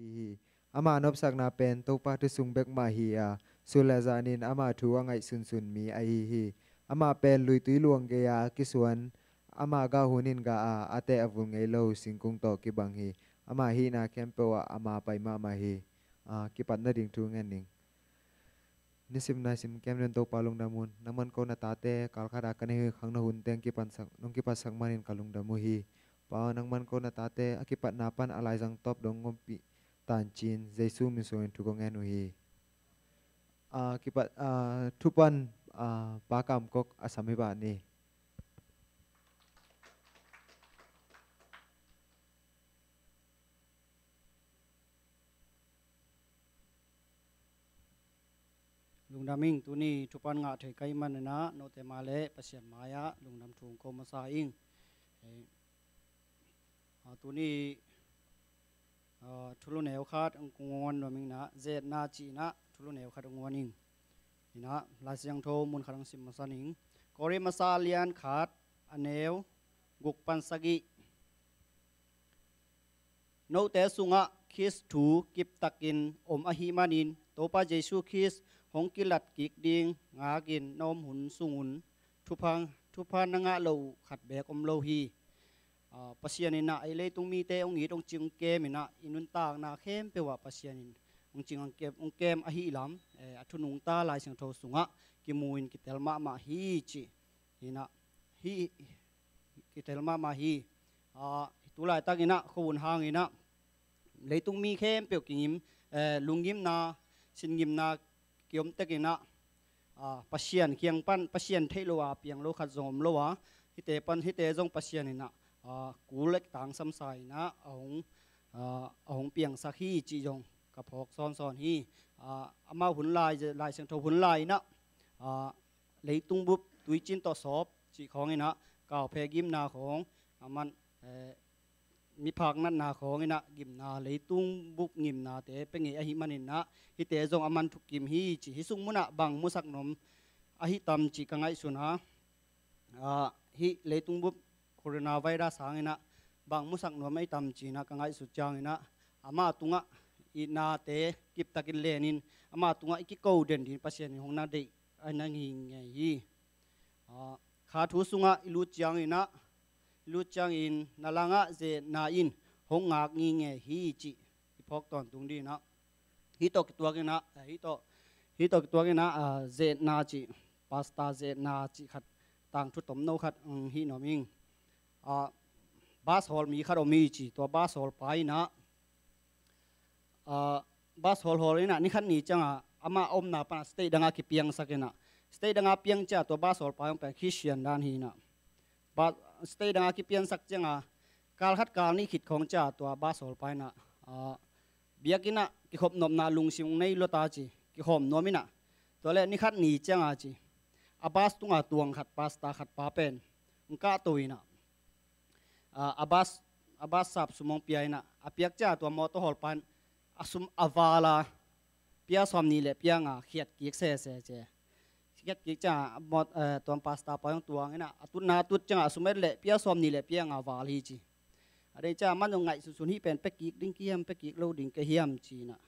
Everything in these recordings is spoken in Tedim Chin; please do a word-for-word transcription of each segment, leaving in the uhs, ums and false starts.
hi hi. Ama nopsakna pen Topa thu sung bek mah hi a, sul le zanin ama thu a ngaihsunsun mi ahi hi. Ama pen luitui luang gei-a a kisuan, ama gah hun in gah a, a teh a vul ngei lo singkung tawh kibang hi. Ama hihna khempeuh ah ama pai mahmah hi. A, kipatna ding thu ngen ning. Nisim naisim kem den Topa lungdam un. Nangman ko na tate kalkhat a ka nei khang na hun teng kipatsak, nong kipatsak manin ka lungdam uh hi. Pa, nangman ko na tate a kipatna pan a laizang tawp dong ngompih tancin Jesu min suangin thu ko ngen uh hi. A, kipat, a, thupan, a, Pa Kam Kok a sam hi bah ni. Lungdam ing. Tuni thupan ngah thei ka hih manin ah note mai-ah Pasian mai-ah lungdam thu ko masa ing. Eh, a, tuni, a, thulu neu khat ang kong wan nuam ing, na zetna cihna thulu neu khat ang wan ing. Ina, Lai Siangtho mun khat ang sim masa ning. Korin masa lian khat, a neu guk pan sagih. Note sungah Khrist thu kiptakin om ahih manin, Topa Jesu Khrist hong kilat kik ding ngakin na om hun sungun thupha, thupha na ngah loh uh khat beek om lo hi. A, Pasian in ah ei leitung mite hong it hong cing hong kem in ah i nuntakna khempeuh ah Pasian in hong cing hong kem, hong kem ahih lam, eh, a thu nungta Lai Siangtho sungah kimu in kitel mahmah hi cih. Hi in ah, hi, kitel mahmah hi. A, tu laitak in ah, khuavun hang in ah, leitung mi khempeuh kingim, eh, lunggimna, singimna kiom tek in ah, a, Pasian kiang pan, Pasian theih lo a piang lo khat zong om lo a, hihte pan, hihte zong Pasian in ah, a, kul leh tangsam sa in ah, a hong, a, a hong piangsak hi cih zong ka phawk sawnsawn hi. A, amau hun lai, Lai Siangtho hun lai in ah, a, leitung bup tuicin tawh sawp cih khawng in ah, kauphe gimna khawng, a man, eh, miphak natna khawng in ah gimna, leitung bup gimnate pia ngei ahih manin ah, hihte zong a man thukim hi cih, hih sung munah bang musak nuam ahi tam cih ka ngaihsun a, a, hih leitung bup coronavirus hang in ah bang musak nuam ahi tam cih in ah ka ngaihsut ciang in ah, ama tungah itnate kiptakin len in, ama tungah i kiko den ding Pasian in hong na deih a na ngingei hi. A, kha thu sungah i lut ciang in ah, i lut ciangin na langah zetna in hong ngak ngingei hi cih i phawk tawntung ding in ah. Hih tawh kituak in ah, eh, hih tawh, hih tawh kituak in ah, a, zetna cih, pastor zetna cih khat, tangthu tomno khat, um, hih nuam ing. A, bus hawl mi khat om hi ci, tua bus hawl pa in ah, a, bus hawl hawl in ah, ni khat ni ciang a, amah a omna pan a state dang a kipiangsak in ah, state dang a piang ciang a tua bus hawl pa hong pen Christian dan hi in ah. Bus, state dang a kipiangsak ciang a, kal khat kal nih khit khawng ciang a tua bus hawl pa in ah, a, biakinn ah kikhop nopna lungsim hong nei lua ta ci, kikhawm nuam in ah. Tua leh ni khat ni ciang a ci, a bus tung a tuang khat, pastor khat pa pen hong kahto in ah, a, a bus, a bus sap sum hong pia in ah, a piak ciang a tua mawtaw hawl pa in a sum a val a, pia sawm nih leh pia nga khiat kik sese ci. Khiat kik ciang a mawt, eh, tua pastor pa hong tuang in ah, a tutna tut ciang a, a sum et leh pia sawm nih leh pia nga val hi ci. A dei ciang a man zong ngaihsunsun, hih pen pia kik ding ka hiam, pia kik lo ding ka hiam ci in ah,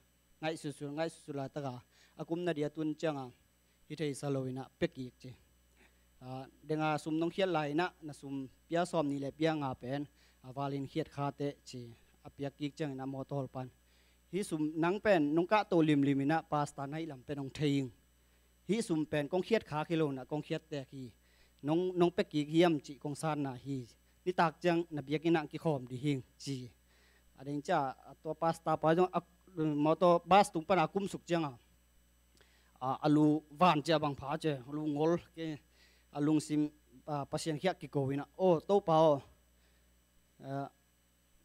ngaihsunsun, ngaihsunsun laitak a, a kum na dia tun ciang a, hi thei sa lo in ah pia kik ci. A, deng a sum nong khiat lai in ah, na sum pia sawm nih leh pia nga pen a val in khiat kha teh ci. A piak kik ciang in ah mawtaw hawl pa in, hih sum nang pen nong kahto limlim in ah pastor na hih lam pen hong thei ing. Hih sum pen kong khiat kha hi lo in ah, kong khiat tek hi. Nong, nong pia kik hiam cih kong sanna hi. Nitak ciang na biakinn ah kikhawm ding hing ci. A ding ciang a tua pastor pa zong a, mawtaw bus tung pan a kum suk ciang a, a, a lu van cia bang pha cia, a lu ngol ke, a lungsim, a, Pasian khiah kiko in ah, "Aw, Topa aw, a,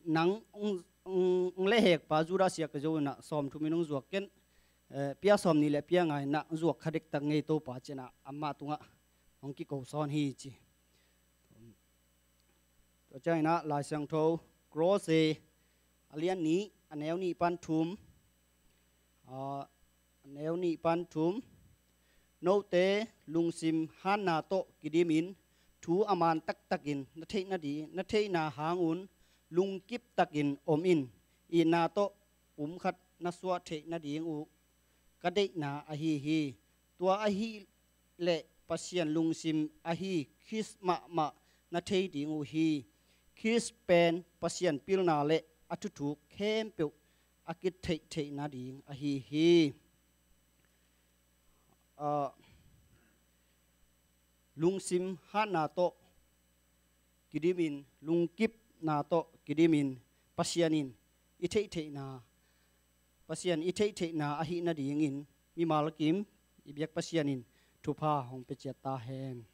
nang hong, hong, hong lehhek pa Judas Iskariot in ah sawmthum in hong zuak ken, eh, pia sawm nih leh pia nga in ah zuak kha dektak ngei Topa," ci in ah amah tungah hong kiko sawn hi ci. Tua ciangin ah Lai Siangtho, Kolose a lian nih, a neu nih pan thum, a, a neu nih pan thum. Note lungsim hanna tawh kidimin, thu a man taktakin na theihna di, na theihna hangun lungkiptakin om in. Itna tawh pumkhat na suah theih nading uh ka deihna ahi hi. Tua ahih leh Pasian lungsim ahi Khrist mahmah na thei ding uh hi. Khrist pen Pasian pilna le a thuthuk khempeuh a kitheih theih nading ahi hi. Ah, lungsim hatna tawh kidimin, lungkipna tawh kidimin, Pasian in i theihtheihna, Pasian i theihtheihna ahih nadingin mimal kim i biak Pasian in thupha hong pia ciat ta hen.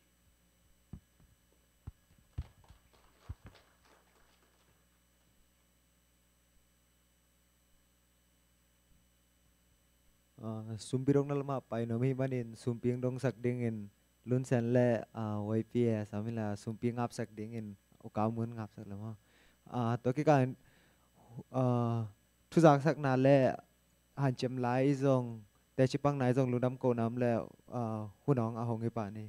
Ah, sumpi dongna lamah pai nuam ahih manin sumpi dongsak dingin Lunsen le, ah, Y P S, a mila sumpi ngapsak dingin Ukamun ngapsak le maw. Ah, tua kikal in, ah, thuzaksakna le hanciam lai zong, teci panna zong lungdam kohna om le, ah, hun hong a hong hi pah ni.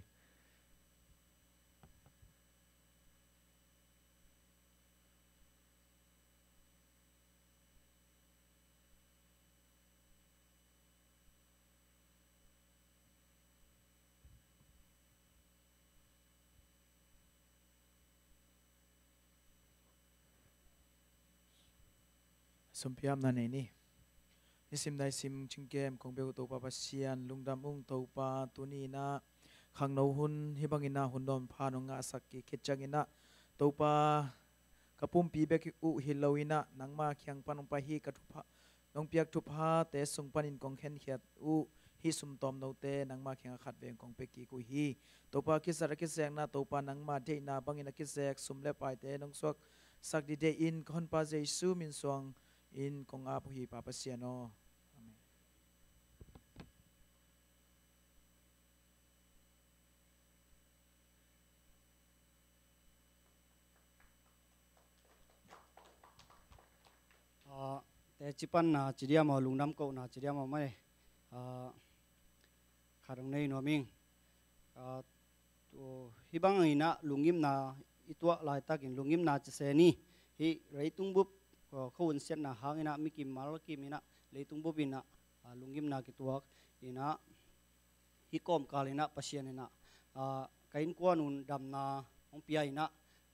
Sumpiamna nei ni. Nisim naisim cingkem kong bia uh Topa Pasian, lungdam ung Topa, tuni in ah khangno hun hih bangin ah hun dawn pha nong ngahsak kik khit ciangin ah Topa, ka pumpi bek uh hi lo in ah nangma kiang pan hong pai hi, ka thupha, nong piak thuphate sung panin kong khenkhiat uh hih sum tawmnote nangma kiangah khatvei kong pia kik uh hi. Topa, kizat a kizekna, Topa, nangma deihna bangin a kizek sum le paite nong suaksak dide in ka Honpa Jesu min suangin kong ap uh hi, Pa Pasian aw. Amen. Ah, teci panna ci diam aw, lungdam kohna ci diam aw mai. Ah, khat hong nei nuam ing. Ah, tu, hih bangin ah lunggimna i tuah laitakin lunggimna ci se ni. Hih leitung bup, ah, khuahun siatna hangin ah, mi kim mal kim in ah, leitung bup in ah, ah, lunggimna kituak in ah, hih kawmkal in ah Pasian in ah, ah, ka innkuan un damna hong pia in ah,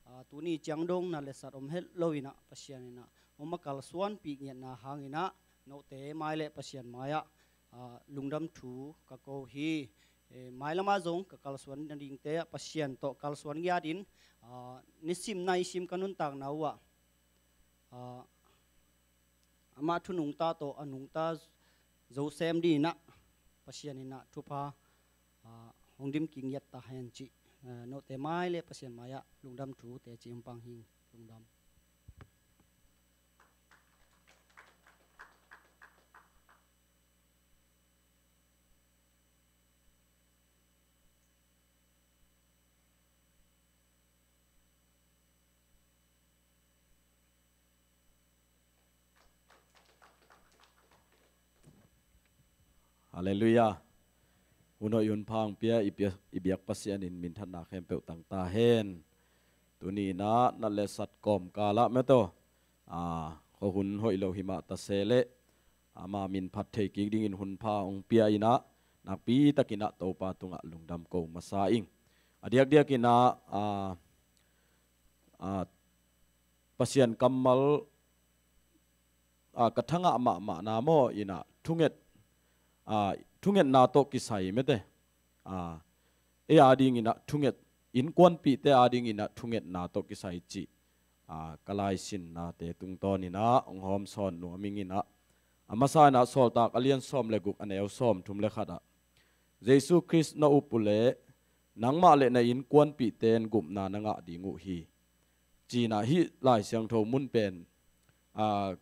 ah, tuni ciang dong na letsat om het lo in ah Pasian in ah hong makalsuanpih ngiatna hangin ah note mai le Pasian mai-ah, ah, lungdam thu ka ko hi. Eh, mailam ah zong ka kalsuan nadingte ah Pasian tawh kalsuan ngiatin, ah, nisim naisim ka nuntakna uh ah, ah, amah thu nungta tawh a nungta zo sem dingin ah Pasian in ah thupha, ah, hong dim kik ngiat ta hen cih, ah, note mai le Pasian mai-ah lungdam thute ci hong pang hi ing. Lungdam. Halleluiah. Hun hoih hun pha hong pia i pia, i biak Pasian in minthanna khempeuh tang ta hen. Tuni in ah na letsat kawmkal ah mete, ah, khuahun hoih lo hi mah ta se leh ama min phat thei kik dingin hun pha hong pia in ah nakpi takin ah Topa tungah lungdam ko masa ing. A diakdiakin ah, ah, ah, Pasian kammal, ah, ka thangah mahmahna maw in ah thunget, ah, thungetna tawh kisai mete, ah, ei adingin ah thunget, innkuanpihte adingin ah thungetna tawh kisai cih, ah, ka laisinnate tungtawnin ah hong hawmsawn nuam ing in ah, a masa in ah Sawltak a lian sawm le guk, a neu sawmthum le khat ah, Jesu Khrist na up uh leh nangmah le na innkuanpihte in gupna na ngah ding uh hi, ci-in ah hih Lai Siangtho mun pen, ah,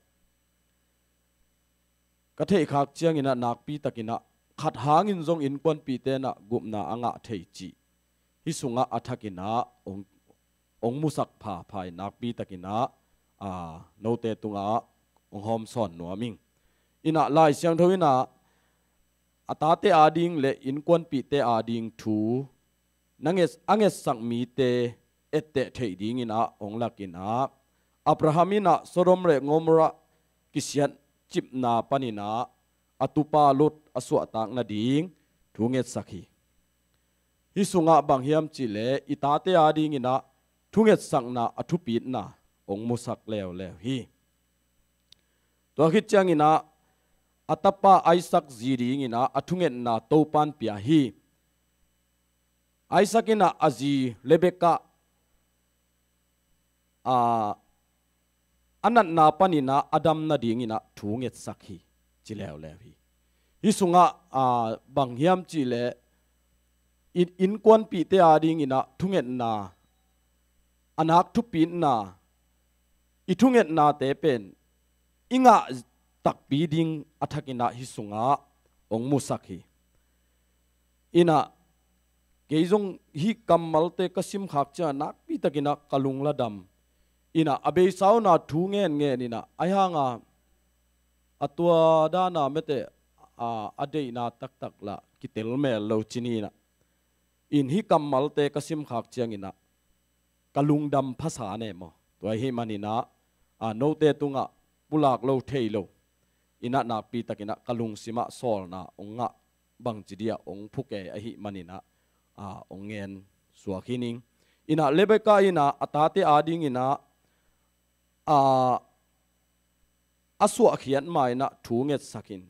ka theihkhak ciangin ah nakpi takin ah khat hangin zong innkuanpihte in ah gupna a ngah thei cih hih sungah a thakin ah hong, hong musak phapha in nakpi takin ah, ah, note tungah hong hawmsawn nuam ing. In ah Lai Siangtho in ah a tate ading le innkuanpihte ading thu na nget, a ngetsak mite etteh theih dingin ah hong lak in ah, Abraham in ah Sodom le Gomorrah kisiat cipna paninah a tupa Lot a suahtak nading thu ngetsak hi. Hih sungah bang hiam cihleh i tate adinginah thungetsakna a thupitna hong musak leuleu hi. Tua khit cianginah a tapa Isaac zi dinginah a thungetna Topan pia hi. Isaac inah a zi Rebekah a, a natna paninah a dam nadinginah thu ngetsak hi, ci leuleu hi. Hih sungah a, bang hiam cihleh i innkuanpihte adinginah thungetna, a nak thupitna, i thungetnate pen i ngah takpi ding a thakinah hih sungah hong musak hi. Inah kei zong hih kammalte ka simkhak ciangah nakpitakinah ka lungladam. Inah a beisa un a thu ngenngeninah ahi hanga a tua dana mete a, a deihna taktak lah kitel mel lo cininah. In hih kammalte ka simkhak cianginah ka lungdam phasa ne maw? Tua ahih maninah a, note tungah pulak lo thei lo. Inah nakpitakinah ka lungsimah sawlna hong ngah bangci dia hong phukei ahih maninah a, hong ngen suak hi ning. Inah Rebekah inah a tate adinginah a, a suahkhiat mainah thu ngetsakin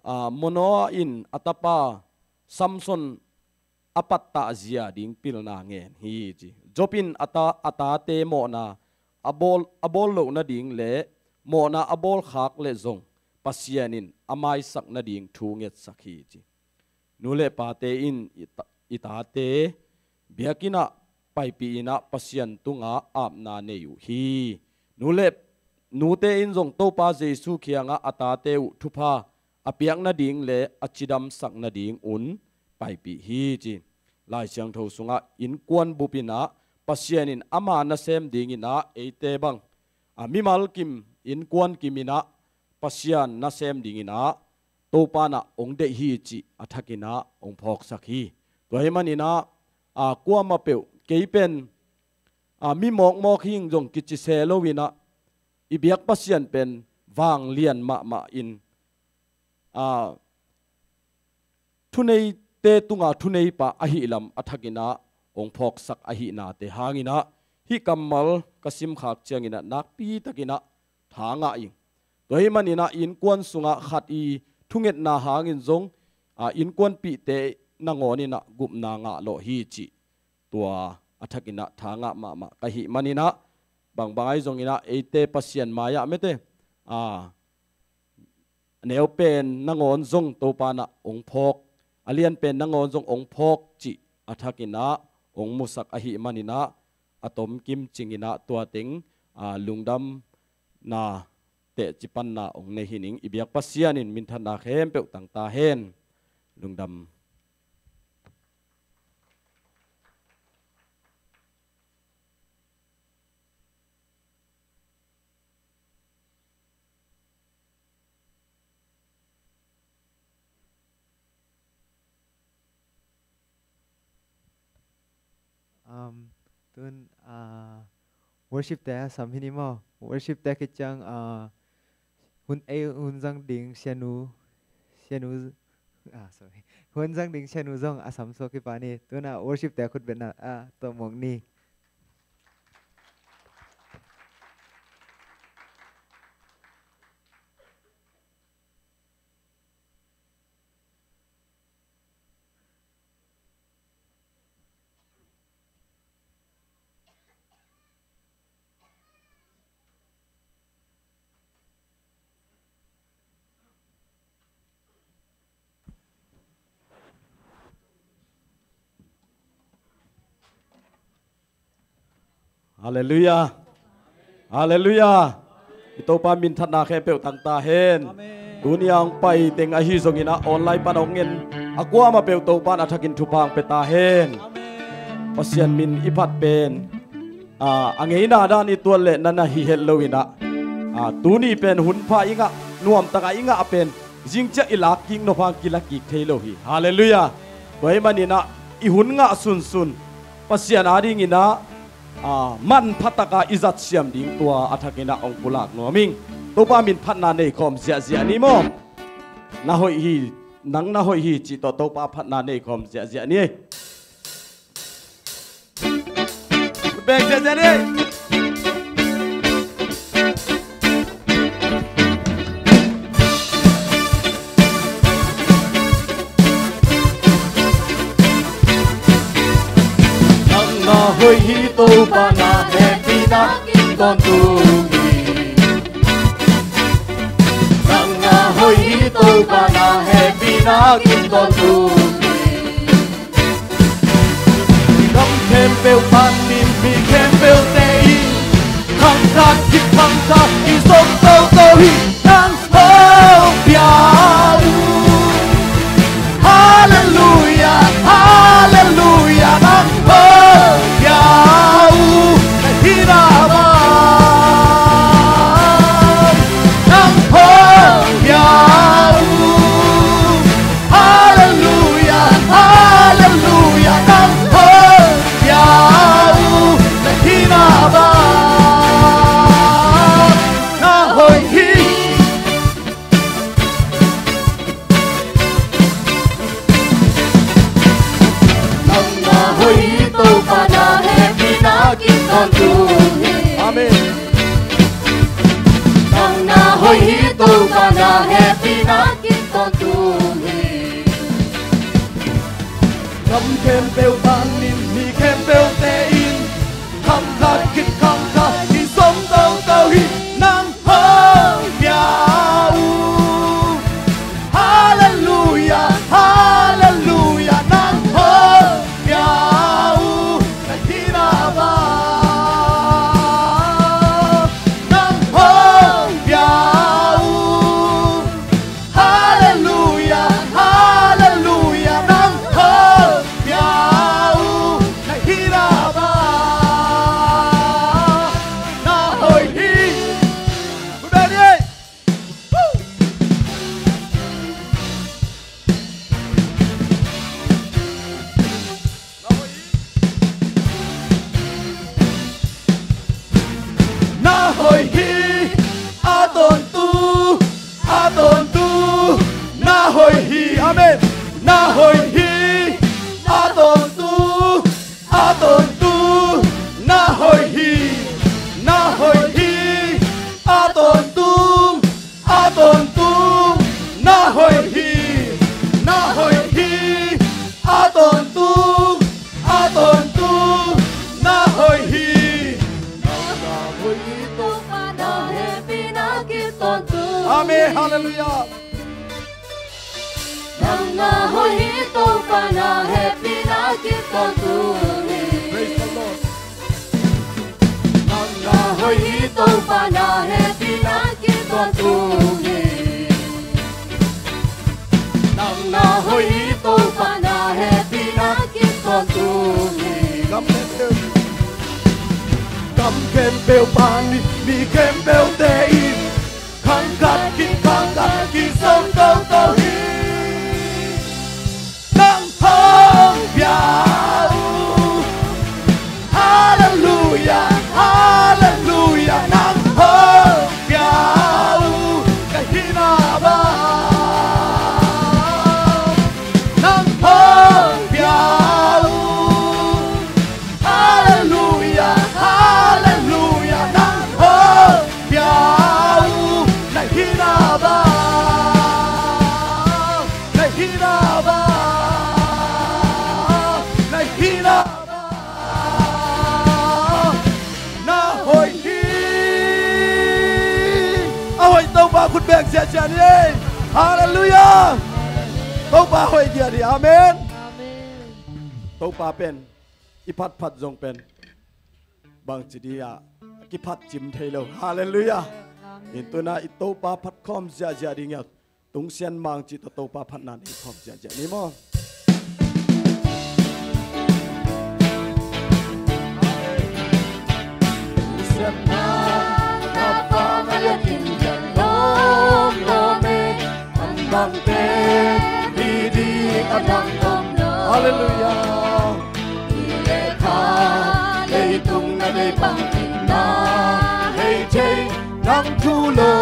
a, Manoah in a tapa Samson a pattah zia ding pilna ngen hi ci. Job in a, ta, a tate mawhna a bawl, a bawl loh nading le mawhna a bawlkhak le zong Pasian in a maisak nading thu ngetsak hi ci. Nu le pate in i ta, i tate biakinnah paipih inah Pasian tungah apna nei uh hi. Nu le nute in zong Topa Jesu kiangah a tate uh thupha a piak nading le a cidamsak nading un paipih hi ci. Lai Siangtho sungah innkuan bupinah Pasian in ama nasem dinginah eite bang a, mimal kim, innkuan kiminah Pasian nasem dinginah Topa inah hong deih hi cih a thakinah hong phawksak hi. Tua ahih maninah a, kuamah peuh kei pen a, mi mawkmawk hing zong kici se loinah i biak Pasian pen vanglian mahmah in a, thuneite tunga thuneipa ahihlam a thakinah hong phawksak ahihnate hanginah hih kammal ka simkhak cianginah nakpitakinah tha ngah ing. Tua ahih maninah innkuan sungah khat i thungetna hangin zong a, innkuanpihte nangawn inah gupna ngah lawh hi cih tua a thakinah tha ngah mahmah ka hih maninah bangbang ahi zonginah eite Pasian mai-ah mete a, a neu pen nangawn zong Topa inah hong phawk, a lian pen nangawn zong hong phawk cih a thakinah hong musak ahih maninah a tomkim cinginah tua teng a, lungdamna teci panna hong nei hi ning. I biak Pasian in minthanna khempeuh tang ta hen. Lungdam. Um, tun a, worship te a sam hi ni maw? Worship te khit ciang a, hun ei hun zang ding sianu, sianu, ah, sorry, hun zang ding sianu zong a sam suak hi pah ni. Tun a worship te khut betna a tawh mawk ni. Halleluiah. Halleluiah. I Topa minthanna khempeuh tang ta hen. Amen. Tuni a hong pai teng ahi zonginah online pan a hong ngen a kuamah peuh Topa in a thakin thupha hong pia ta hen. Amen. Pasian min i phat pen a, a ngeina dan i tuat leh na na hi het loinah a, tuni pen hun pha i ngah, nuamtaka i ngah pen zingciah i lak kik nop hang kila kik thei lo hi. Halleluiah. Tua ahih maninah i hun ngah sunsun Pasian adinginah a, manphataka i zatsiam ding tua a thakinah hong pulak nuam ing. Topa min phatna nei khawm ziahziah ni maw? Na hoih hi, nang na hoih hi cih tawh Topa phatna nei khawm ziahziah ni. Beng ziahziah ni. Nang na hoih hi, Topa na hehpihna kim tawntung hi. Nang na hoih hi, Topa na hehpihna kim tawntung hi. Gam khempeuh panin mi khempeuhte in khangkhat khit khangkhat kizom toto hi. Nang hong pia uh. Halleluia, halleluia, nang hong pia uh. Na hihna bang nang hong pia uh. Halleluia, halleluia, nang hong pia uh. Na hihna bang na hoih hi. Nang na hoih hi, Topa na hehpihna kim tawntung hi. Amen. Nang na hoih hi, Topa na hehpihna kim tawntung hi. Gam khempeuh panin mi khempeuhte in khangkhat khit khangkhat kizom toto hi. Nang hong pia uh. Halleluia, halleluia, nang hong pia uh. Na hihna bang nang hong pia uh. Halleluia, halleluia, nang hong pia uh. Na hihna bang na hoih hi. Khut beng ni. Na hoih hi, a tawntung, a tawntung, na hoih hi. Amen. Na hoih hi, a tawntung, a tawntung, na hoih hi. Na hoih hi, a tawntung, a tawntung, na hoih hi. Na hoih hi, a tawntung, a tawntung, na hoih hi. Nang na hoih hi, Topa na hehpihna kim tawntung hi. Amen. Halleluia. Nang na hoih hi, Topa na hehpihna kim tawntung hi. Praise the Lord. Nang na hoih hi, Topa na hehpihna kim tawntung hi. Nang na hoih hi, Topa na hehpihna kim tawntung hi. Gam khempeuh, gam khempeuh panin mi khempeuhte in khangkhat khit khangkhat kizom toto hi. Nang hong pia uh. Halleluia, halleluia, nang hong pia uh. Na hihna bang nang hong pia uh. Halleluia, halleluia, nang hong pia uh. Na hihna bang, na hihna bang, na hihna bang na hoih hi. A hoih Topa khut beng ziahziah ni. Halleluia. Topa hoih diak ni. Amen. Topa pen i phatphat zong pen bangci dih ah kiphat cim thei lo. Halleluia. In tuna i Topa phat khawm ziahziah ding a, tungsian mang cih tawh Topa phatna nei khawm ziahziah ni maw? Tungsian mang na pang a lian in lian lawm lawm e, an bangte hi ding a dang om lo. Halleluia. Hi le kha leitung na nei bangin na hei thei, nang thu lo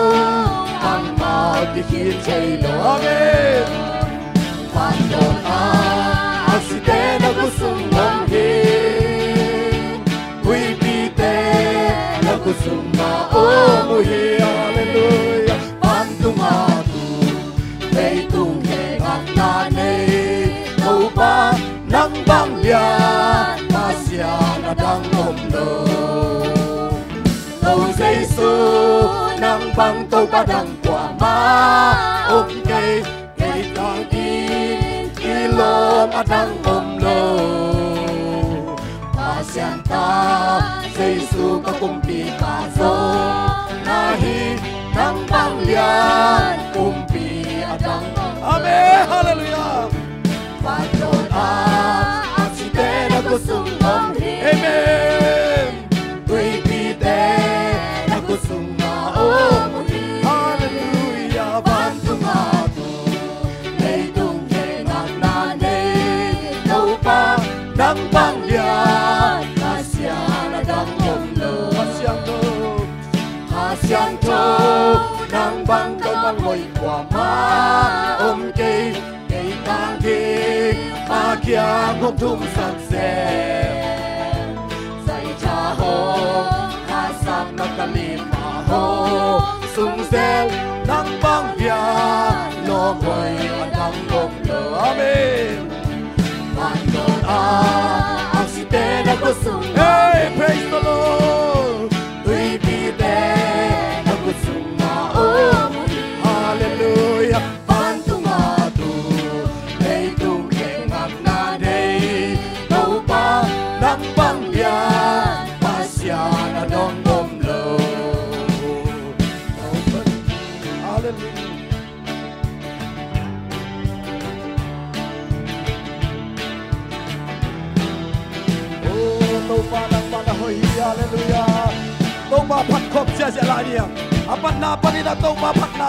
kikhin thei lo. Amen. Vandawn ah aksite na khutsung om hi. Tuipite na khutsung ah om uh hi. Halleluiah. Vantung ah tu, leitung khempeuh ah na nei Topa, nang bang lian Pasian a dang om lo. To Jesu, nang bang Topa dang kuamah om kei. Kei tangin kilawm a dang om lo. Pasian ta Jesu ka kumpipa zong na hi. Nang bang lian kumpi a dang om lo. Amen. Halleluiah. Vantung ah aksite na khutsung om hi. Amen. Tuipite na khutsung ah om hi. Halleluiah. Vantung ah tu, leitung khempeuh ah na nei Topa, nang bang lian Pasian a dang om lo. Kha Siangtho, Kha Siangtho, nang bang Topa hoih kuamah om kei. Kei tangin Pa kiang hong thumsak zel. Zaitha hong khahsak na ka lipa hong sung zel. Nang bang lian lawm hoih a dang om lo. Amen. Vantung ah aksite na khutsung om hi. Hey, praise the Lord. Tuipite na khutsung ah om hi. Halleluiah. Vantung ah tu, leitung khempeuh ah na nei Topa, nang bang lian Pasian a dang om lo. Halleluiah. Oh, Topa nang bang na hoih hi. Halleluiah. Topa phat khop ziahziah lai ni. A patna panin a Topa phatna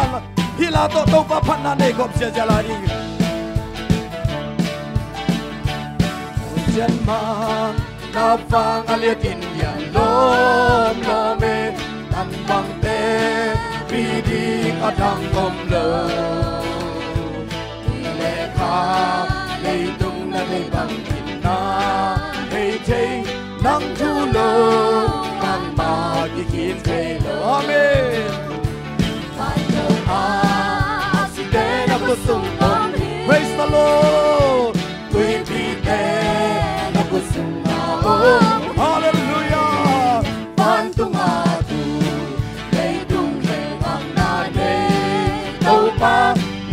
hilh a tawh Topa phatna nei khop ziahziah lai ni. Pasian mah na vang a liatin lian lawmlawm e. Nang bangte pi ding a dang om lo. Pi le kha, leitung na nei bangin na hei thei. Nang thu lo bangmah kikhin thei lo. Amen. Vantung ah aksite na khutsung om hi. Praise the Lord. Tuipite na khutsung ah om. Halleluiah. Vantung ah tu, leitung khempeuh ah na nei Topa,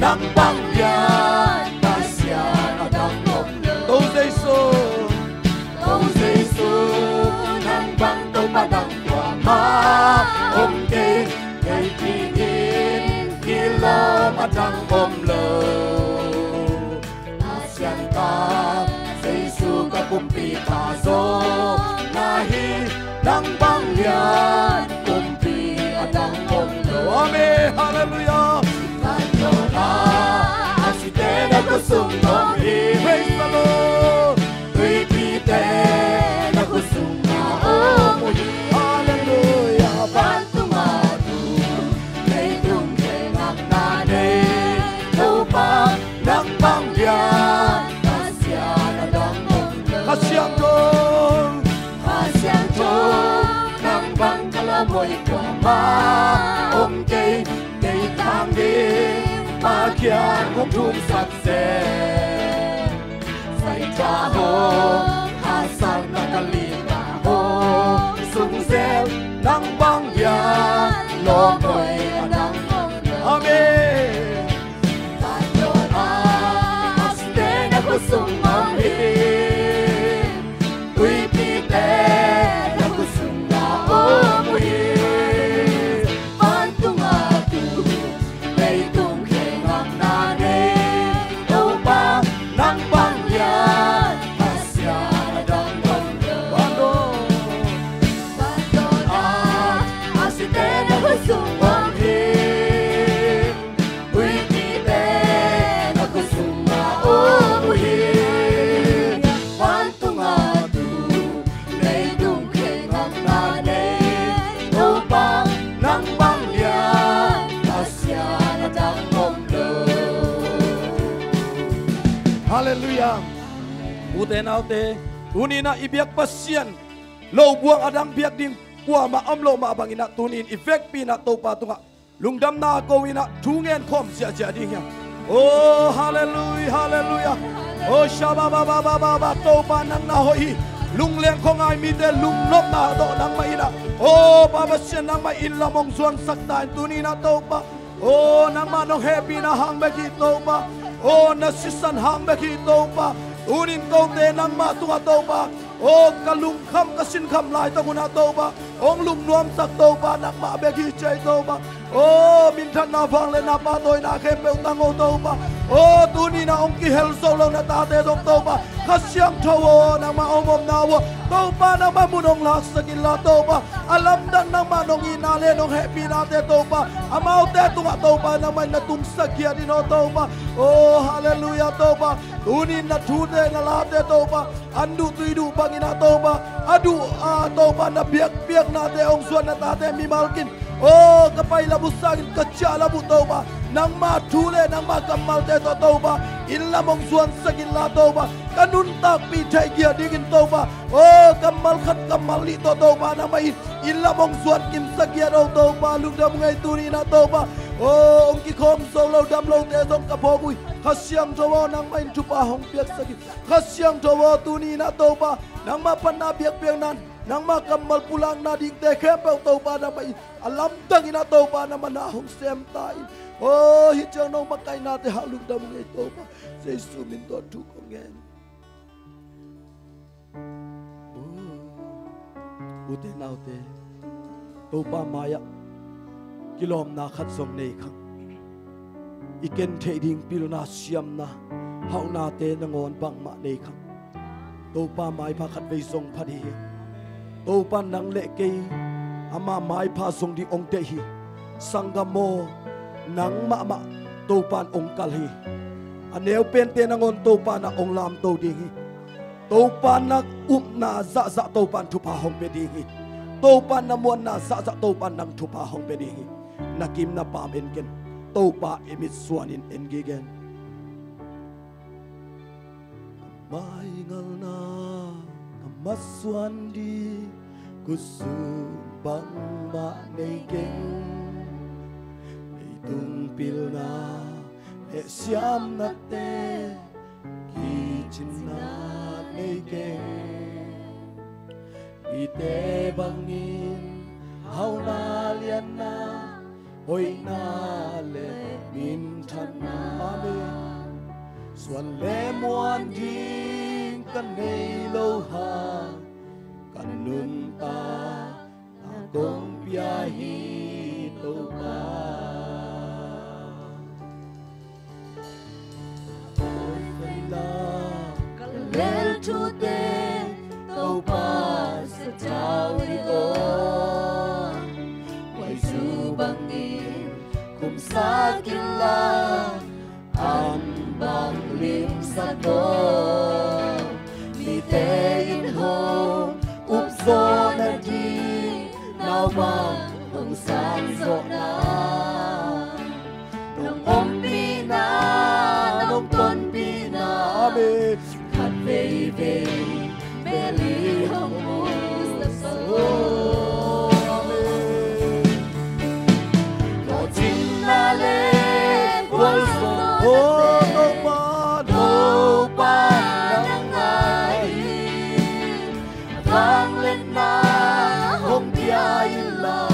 nang bang lian Pasian a dang om lo. To Jesu, To Jesu, nang bang Topa dang kuamah om kei. Kei tangin kilawm a dang om lo. Pasian ta Jesu ka kumpipa zong na hi. Nang bang lian kumpi a dang om lo. Amen. Halleluiah. Vantung ah aksite na khutsung om hi. Praise the Lord. Tuipite na khutsung ah om uh hi. Halleluiah. Vantung ah tu, leitung khempeuh ah na nei Topa, nang bang lian Pasian a dang om lo. Kha Siangtho, Kha Siangtho, nang bang ka lawm hoih kuamah om kei. Kei tangin Pa kiang hong thumsak zel. Zaitha hong khahsak na ka lipa hong sung zel. Nang bang lian lawm hoih a dang om lo. Amen. Vantung ah aksite na khutsung om hi. Tuipite na khutsung ah om uh hi. Vantung ah tu, leitung khempeuh ah na nei Topa, nang bang lian Pasian Te naute, tuni-in ah i biak Pasian lo buang a dang biak ding kuamah om loh mah bangin ah tuni-in i vekpi-in ah Topa tungah lungdamna ko-in ah thu ngen khawm ziahziah ding hi hang. Oh, halleluiah, halleluiah. Oh, shabababababa, Topa nang na hoih hi. Lungleng khuangai mite lungnopna tawh nangmah in ah, oh, Pa Pasian nangmah in lam hong zuansak ta in tuni-in ah Topa. Oh, nangmah nong hehpihna hang bek hi Topa. Oh, na sisan hang bek hi Topa. Tuni-in kote nangmah tungah Topa, oh, ka lungkham ka sinkham laitawk hun ah Topa, hong lungnuamsak Topa nangmah bek hi ci-a hi Topa. Oh, minthanna vangliatna pahtawina khempeuh tang oh Topa. Oh, tuni-in ah hong kihel zo lo na tate zong Topa, Kha Siangtho aw, nangmah hong omna uh ah Topa nangmah mun hong laksak inla Topa, a lamdang nangmah nong itna le nong hehpihnate Topa, amaute tungah Topa nangmah in na tungsak giat in aw Topa. Oh, halleluiah Topa. Tuni-in na thute na late Topa, an duh tui duh bangin ah Topa, a duh a Topa na biakpiaknate hong zuan na tate mimal kin, oh, ka pai lam uh sangin ka ciah lam uh Topa, nangmah thu le nangmah kammalte tawh Topa, inn lam hong zuansak inla Topa, ka nuntakpih theih giat dingin Topa, oh, kammal khat kammal nih tawh Topa nangmah in inn lam hong zuan kimsak giat aw Topa, lungdam ngei tuni-in ah Topa. Oh, hong kikhawm zo lo dam lote zong ka phawk uh hi. Kha Siangtho aw, nangmah in thupha hong piaksak in. Kha Siangtho aw, tuni-in ah Topa, nangmah panna biakpiakna, nangmah kammal pulakna dingte khempeuh Topa nangmah in a lamdangin ah Topa nangmah na hong sem ta in. Oh, hih ciang nong makaihnate hang lungdam ngei Topa, Jesu min tawh thu kong ngen. Ute naute, Topa mai-ah kilawmna khat zong nei khang. I ken theih ding pilna siamna hauhnate nangawn bangmah nei khang. Topa maipha khatvei zong pha ding hi. Topa nang le kei ama maipha zong ding hong deih hi. Sanggam aw, nang mahmah Topa in hong kal hi. A neu pente nangawn Topa in ah hong lamto ding hi. Topa na upna zahzah Topa in thupha hong pia ding hi. Topa na muanna zahzah Topa in nang thupha hong pia ding hi. Na kim na pam en ken. Topa i mitsuan in en gige in. Mai ngalna ka matsuan ding, kutsum bangmah nei keng. Leitung pilna le siamnate, kicinna nei keng. Mite bangin hauhna lianna, hoihna le minthanna. Amen. Suan le muan ding ka nei lo hang, ka nuntakna kong pia hi Topa. Ka lel thute Topa sathau hi aw. Huai zu bangin kumsak inla, an bang limsak aw. Mite in hong upzawh nading, naupang hong sang zawhna, nong ompihna, nong tonpihna. Amen. Khat veivei beli hong musak aw. Amen. Lawhcinna le gualzawhnate, oh, Topa, Topa nang ngai hi. Vangliatna hong pia inla,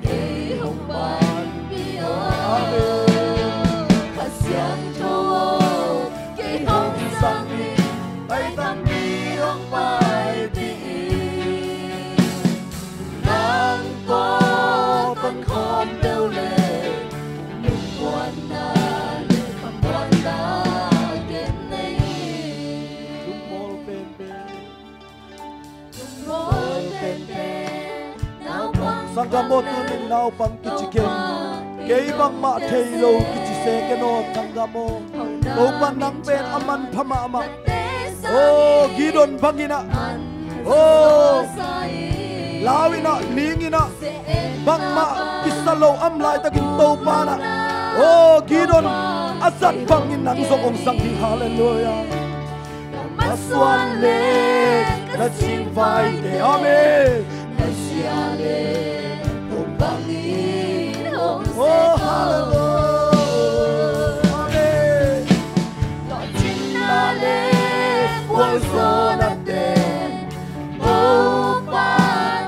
kei hong panpih aw. Amen. Kha Siangtho aw, kei hong zang in, pai tampi hong paipih in. Nang tawh tonkhawm peuh leh, lungmuanna le phattuamna ken nei hi. Lungmuang penpen. Sanggam aw, tuni-in naupang kici kei, kei bangmah thei lo kici se ken aw, sanggam aw. Topa nang pen a manpha mahmah. Oh, Gideon bangin ah, oh, lau in ah, ling in ah, bangmah kisa lo om laitakin Topa in ah, oh, Gideon a zat bangin nang zong hong zang ding. Halleluiah. Suan le ka cingvaite. Amen. Na sia le kong bangin hong. Oh, hallelujah. Amen. Lawhcinna le gualzawhnate Topa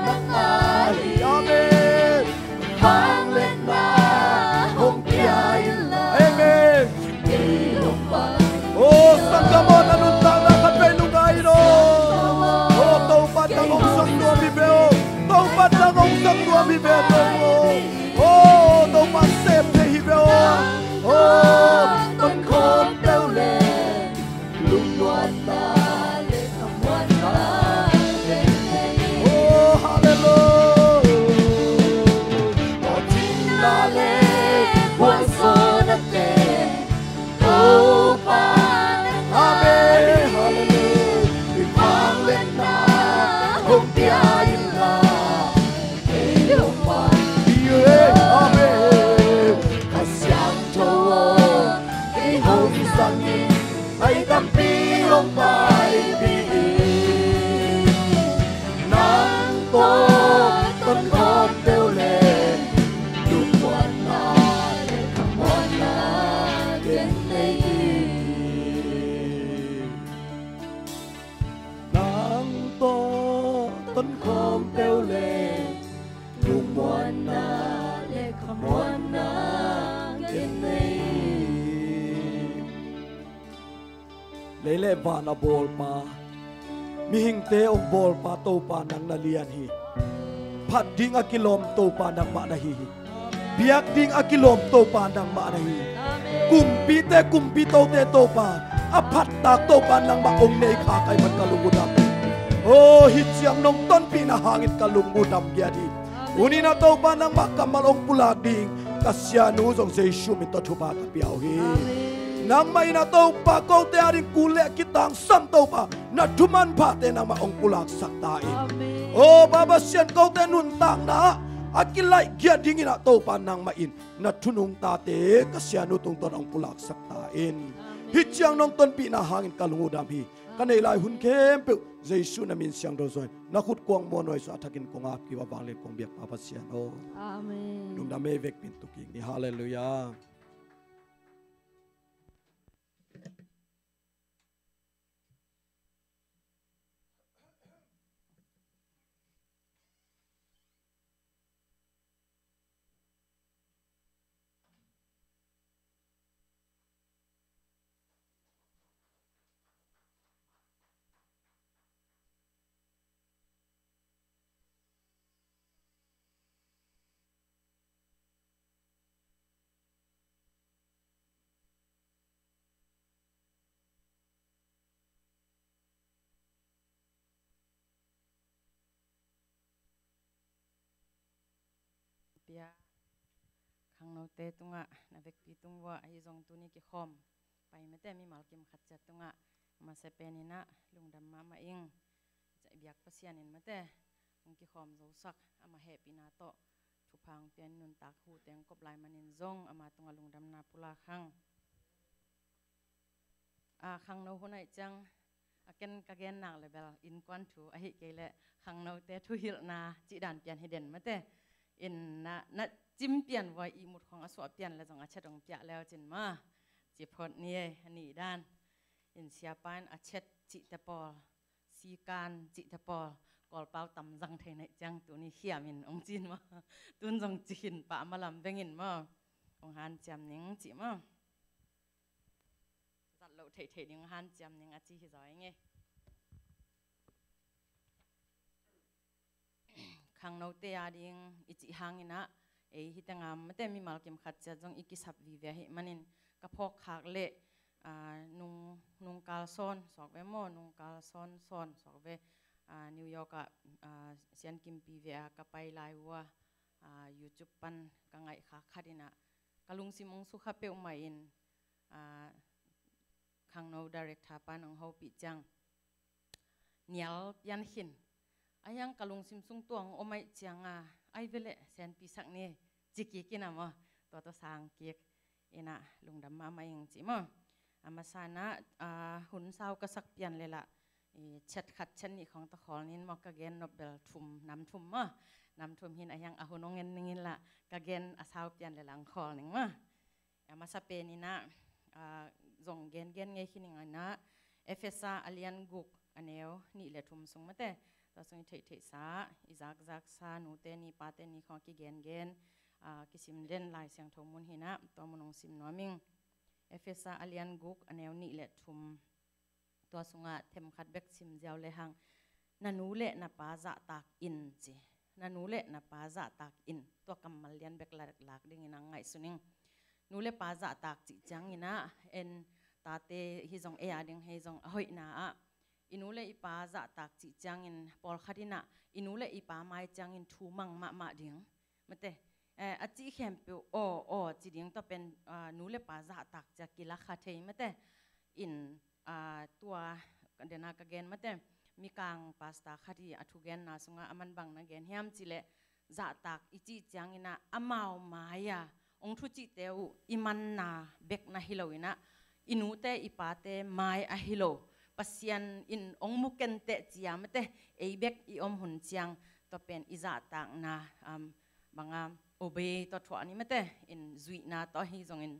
nangmah hi. Amen. Vangliatna hong pia inla. Amen. Ei hong pia. Oh, sanggam aw, na nuntakna khat vei lungngai in aw. Oh, Topa nang hong sak nuam hi ve aw. Topa nang hong sak nuam hi ve aw. Oh, Topa sem thei hi ve aw. Oh, tonkhawm peuh le lungmuanna le khamuanna. Oh, hallelujah. Lawhcinna le gualzawhnate Topa. Amen. Hallelujah. Vangliatna hong pia inla. Amen. Kha Siangtho aw, kei hong zang in, ai tampi hong paipih in. Nang tawh tonkhawm peuh le lungmuanna le khamuanna ken nei hi. Nang tawh tonkhawm peuh le lungmuanna le khamuanna ken nei hi. Lei le van a bawlpa, mihingte hong bawlpa Topa nang na lian hi. Phat ding a kilawm Topa nangmah na hi hi. Biak ding a kilawm Topa nangmah na hi hi. Kumpite, kumpitote Topa, a phattak Topa nangmah hong nei kha ka hih man ka lung uh dam hi. Oh, hih ciang nong tonpihna hangin ka lung uh dam giat hi. Tuni-in ah Topa nangmah kammal hong pulak ding ka sianu zong Jesu min tawh thupha ka pia uh hi. Amen. Nangmah in ah Topa kote ading kul le kitangsam Topa na thu manphate nangmah hong pulaksak ta in. Amen. Oh, Pa Pasian, kote nuntakna ah a kilaih giat dingin ah Topa nangmah in na thu nungtate ka sianu tungtawn hong pulaksak ta in. Amen. Hih ciang nong tonpihna hangin ka lung uh dam hi. Ka neih lai hun khempeuh Jesu na min siangtho zaw in, na khut kuang muanhuai suah, a thakin kong ap kik uh a, vanglian kong biak Pa Pasian aw. Amen. Lungdam ei, vekpi in tu kik ni. Halleluiah. Pia, khangnote tungah na vekpi tung uah ahi zong tuni kikhawm pai mate mimal kim khat ciat tungah masa peninah lungdam mahmah ing. Biak Pasian in mate hong kikhawm zosak, ama hehpihna tawh thupha hong pia in, nuntak hu teng kop lai manin zong ama tungah lungdamna pulak hang. A, khangno hun ahih ciang, a, ken ka gen nak le bel innkuan thu ahih kei leh khangnote thuhilhna cih dan pian hi den mate. In na, na cim pian vua ihmut khong a suah pian le zong a chet hong piah leu cin ma. Ci phot ni e, a nih dan. In siapa in a chet cihte pawl, sikan cihte pawl, Kawlpau tam zang thei naih ciang tuni hiam in hong cin ma. Tun zong ci khin pah ma lam vengin ma. Hong hanciam ning cih ma. Zat loh theihtheih ding hanciam ning a ci hi zaw ing e. Khangnote ading i cih hanginah ei hi tengah mate mimal kim khat ciat zong i kisap vive ahih manin ka phawk khak leh, a, nung, nungkal sawn suak ve maw, nungkal sawn sawn suak ve, a, New York ah, a, Sian Kimpi ve a ka pai lai uh a, a, YouTube pan ka ngaih khak khat inah ka lungsim hong sukha peuhmah in, a, khangno director pan hong hopih ciang nial pian khin. A hiang ka lungsim sung tuang om ahih cianga ai veleh senpi sak ni ci kik inah maw, tua tawh sang kik inah lungdam mahmah ing cih maw. A masa inah, a, hun sau ka sak pian le lah i chet khat chet nih khawng tawh khawl ning maw, ka gen nop bel thum, nam thum maw. Nam thum hi-in a hiang a hun hong en ning inla, ka gen a sau pian le lang khawl ning maw. A masa pen inah, ah, zong gengen ngei khin ing inah, Efesa a lian guk a neu nih le thum sung mate. Tua sung i theihtheihsa, i zakzaksa nute ni pate ni khawng a kigengen, ah, kisim den Lai Siangtho mun hi inah, tua mun hong sim nuam ing. Efesa a lian guk a neu nih le thum. Tua sungah themkhat bek sim ziau lehang, na nu le na pa zahtak in ci. Na nu le na pa zahtak in. Tua kammal lian bek lak, lak dingin a ngaihsun ing. Nu le pa zahtak cih ciang inah, en tate hi zong, ei a ding hi zong a hoihna ah, i nu le i pa zahtak cih ciangin pawlkhat inah i nu le i pa mai ciangin thu mang mahmah ding. Mate, eh, a cih khempeuh aw, aw ci ding, tua pen, ah, nu le pa zahtak ci-a kilakha thei mate. In, ah, tua, dena ka gen mate, Mikang pastor khat hi a thugenna sungah a man bang na gen hiam cih leh, zahtak i cih ciang inah amau mai-a hong thucihte uh i manna bek na hi lo inah, i nute i pate mai ahi lo, Pasian in hong mu kenteh ci-a mate, ei bek i om hun ciang, tua pen i zahtakna, um, banga obey tawh thuah ni mate, in zuihna tawh ahi zongin,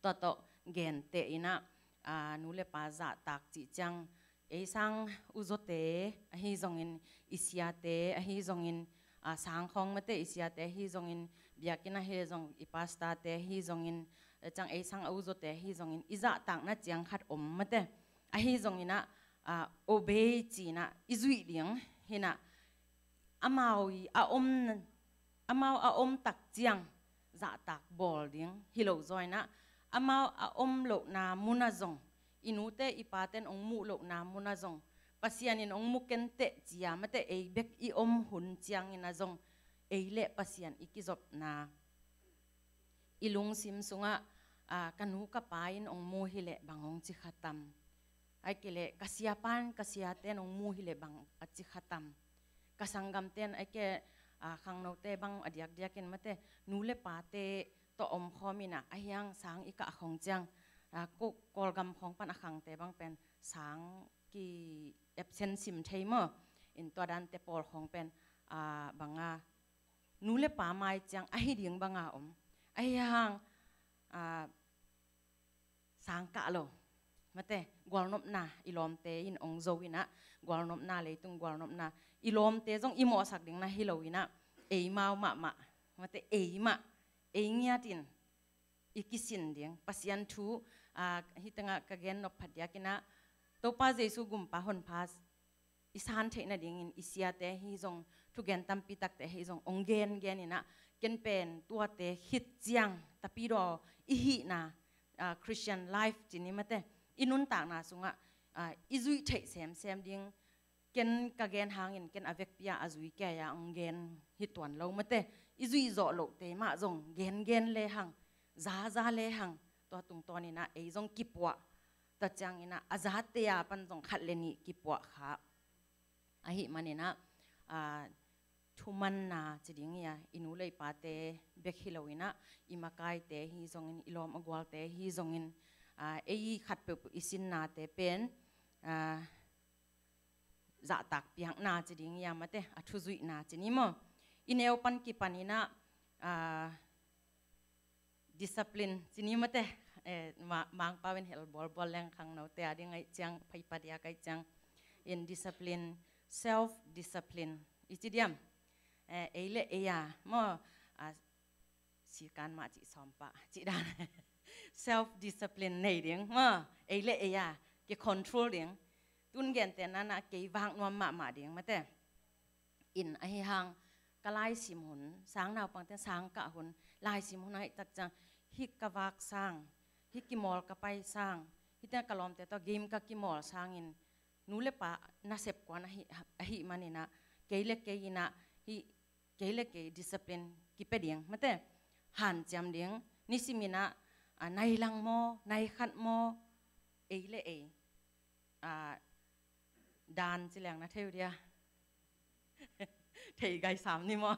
tua tawh genteh inah, ah, nu le pa zahtak cih ciang, ei sang u zawte ahi zongin, i siate ahi zongin, ah, sang khawng mate, i siate ahi zongin, biakinn ahi zong, i pastorte ahi zongin, eh, ciang ei sang a u zawte ahi zongin, i zahtakna ciang khat om mate. Ahi zong inah, ah, obey ci inah i zuih ding hi inah, amau i a om, amau a om tak ciang zahtak bawl ding hi lo zaw inah, amau a om lohna munah zong, i nute i pate'n hong muh lohna munah zong, Pasian in hong mu kenteh ci-a mate, ei bek i om hun ciang inah zong, ei le Pasian i kizopna, i lungsim sungah, ah, ka nu ka pa in hong mu hi leh bang hong ci kha tam? Ahih kei leh ka siapa in ka siate'n hong mu hi leh bang a ci kha tam? Ka sanggamte'n ahih kei, ah, khangnote bang a diakdiakin mate, nu le pate tawh omkhawm inah a hiang sang i kah khawng ciang, ah, ko, Kawlgam khawng pan a khangte bang pen sang ki absent sim thei maw. In tua dante pawl khawng pen, ah, banga nu le pa mai ciang ahi ding banga om. Ahi hang, ah, sang kah lo mate, gualnopna, i lawmte in hong zo inah, gualnopna, leitung gualnopna, i lawmte zong i mawhsak ding na hi lo inah, eimau mahmah mate, ei mah, ei ngiatin i kisin ding. Pasian thu, ah, hih tengah ka gen nop phadiak inah, Topa Jesu gumpa honpa i san theih nadingin i siate ahi zong, thugen tampi takte ahi zong hong gengen inah, ken pen tuate khit ciang tapidaw i hihna, ah, Christian life ci ni mate, i nuntakna sungah, ah, i zuih theih semsem ding, ken ka gen hangin ken a vekpi-a a zui kei-a hong gen hi tuan lo mate, i zuih zawh lohte mah zong gengen lehang, zaza lehang, tua tungtawn inah ei zong kipuah, tua ciang inah a zate a pan zong khat le nih kipuah kha. Ahih man inah, ah, thumanna ci ding hi a, i nu le i pate bek hi lo inah, i makaite ahi zongin, i lawm a gualte ahi zongin, ah, ei khat peuhpeuh i sinnate pen, ah, zahtak piakna ci ding hi a mate, a thuzuihna ci ni maw. I neu pan kipan inah, ah, discipline ci ni mate, eh, ma-, Mangpau in hel bawlbawl leng khangnote a ding ahih ciang, phaipa diak ahih ciang, in discipline, self discipline i ci diam? Eh, ei le ei a maw, ah, sikan mah cih sawm pah cih dan. Self discipline nei ding maw, ei le ei a ki control ding. Tun gentehna inah kei vak nuam mahmah ding mate. In ahi hang ka laisim hun, sang naupangte sang kah hun, laisim hun ahih tak ciang, hih ka vak sang, hih kimawl ka pai sang, hih teng ka lawmte tawh game ka kimawl sangin, nu le pa nasep kuan ahih, ahih man inah, kei le kei inah, hih kei le kei discipline kipia ding mate, hanciam ding, nisim inah, ah, nai lang maw, nai khat maw, ei le ei, ah, dan ci leng na thei uh dia. Thei gai sam ni maw?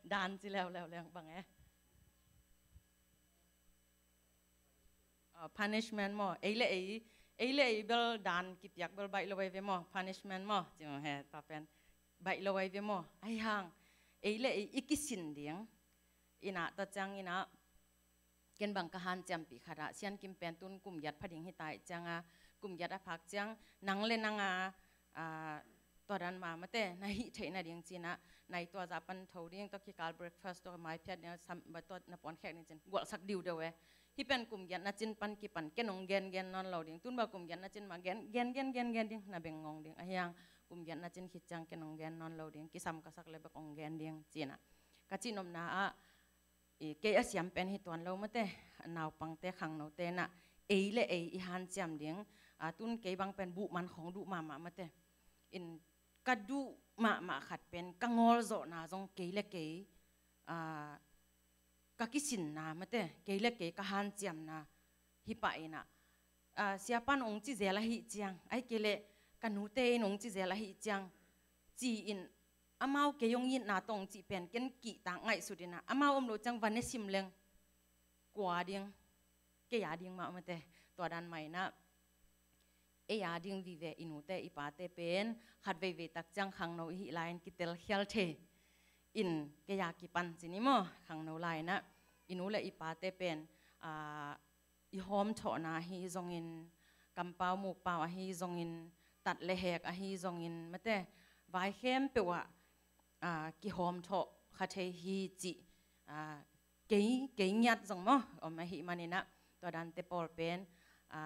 Dan ci leuleu leng bang e. Ah, punishment maw? Ei le ei, Ei le ei bel dan kipiak bel baih lo ei ve maw, punishment maw, ci maw he, tua pen baih lo ei ve maw. Ahi hang ei le ei i kisin ding. Ina tua ciang ina ken bang ka hanciampih khat ah, Sian Kim pen tun kum giat pha ding hi ta ih cianga, kum giat a phak ciang nang le nanga, a, tua dan mah mate, na hih theih nading cina, nai tua zah pan tho ding, tua kikal breakfast tua maiphiat ding, sam ba tua na puan khek ding cin gualhsak diudeu e. Hih pen kum giat na cin pan kipan ken hong gengen nawn lo ding. Tun ba kum giat na cin mah gen gen gen gen gen ding, na beng ngong ding. Ahi hang kum giat na cin khit ciang ken hong gen nawn lo ding, kisam ka sak le bek hong gen ding cina. Ka cihnopna ah, i, kei a siam pen hi tuan lo mate, naupangte, khangnote na, ei le ei i hanciam ding. A, tun kei bang pen buh man khong duh mahmah mate. In ka duh mahmah khat pen ka ngawlzawhna zong kei le kei, a, ka kisinna mate, kei le kei ka hanciamna hi pah ina, a, siapan hong ci zel ahih ciang, ai kei le ka nute in hong ci zel ahih ciang, ci in amau kei hong itna tawh hong cih pen ken kihtak ngaihsut ina, amau om lo ciang va ne sim leng kua ding, kei a ding mah mate, tua dan mah ina, ei a ding vive i nute i pate pen khat veivei tak ciang khangno i hih lai-in kitel khial thei in kei a kipan cin i maw, khangno lai ina i nu le i pate pen, a, i hawmthawhna ahi zongin, kampau mukpau ahi zongin, tat le hek ahi zongin mate, vai khempeuh ah, a, kihawmthawh kha thei hi cih, a, kei, kei ngiat zong maw om ahih manin ah, tua dante pawl pen, a,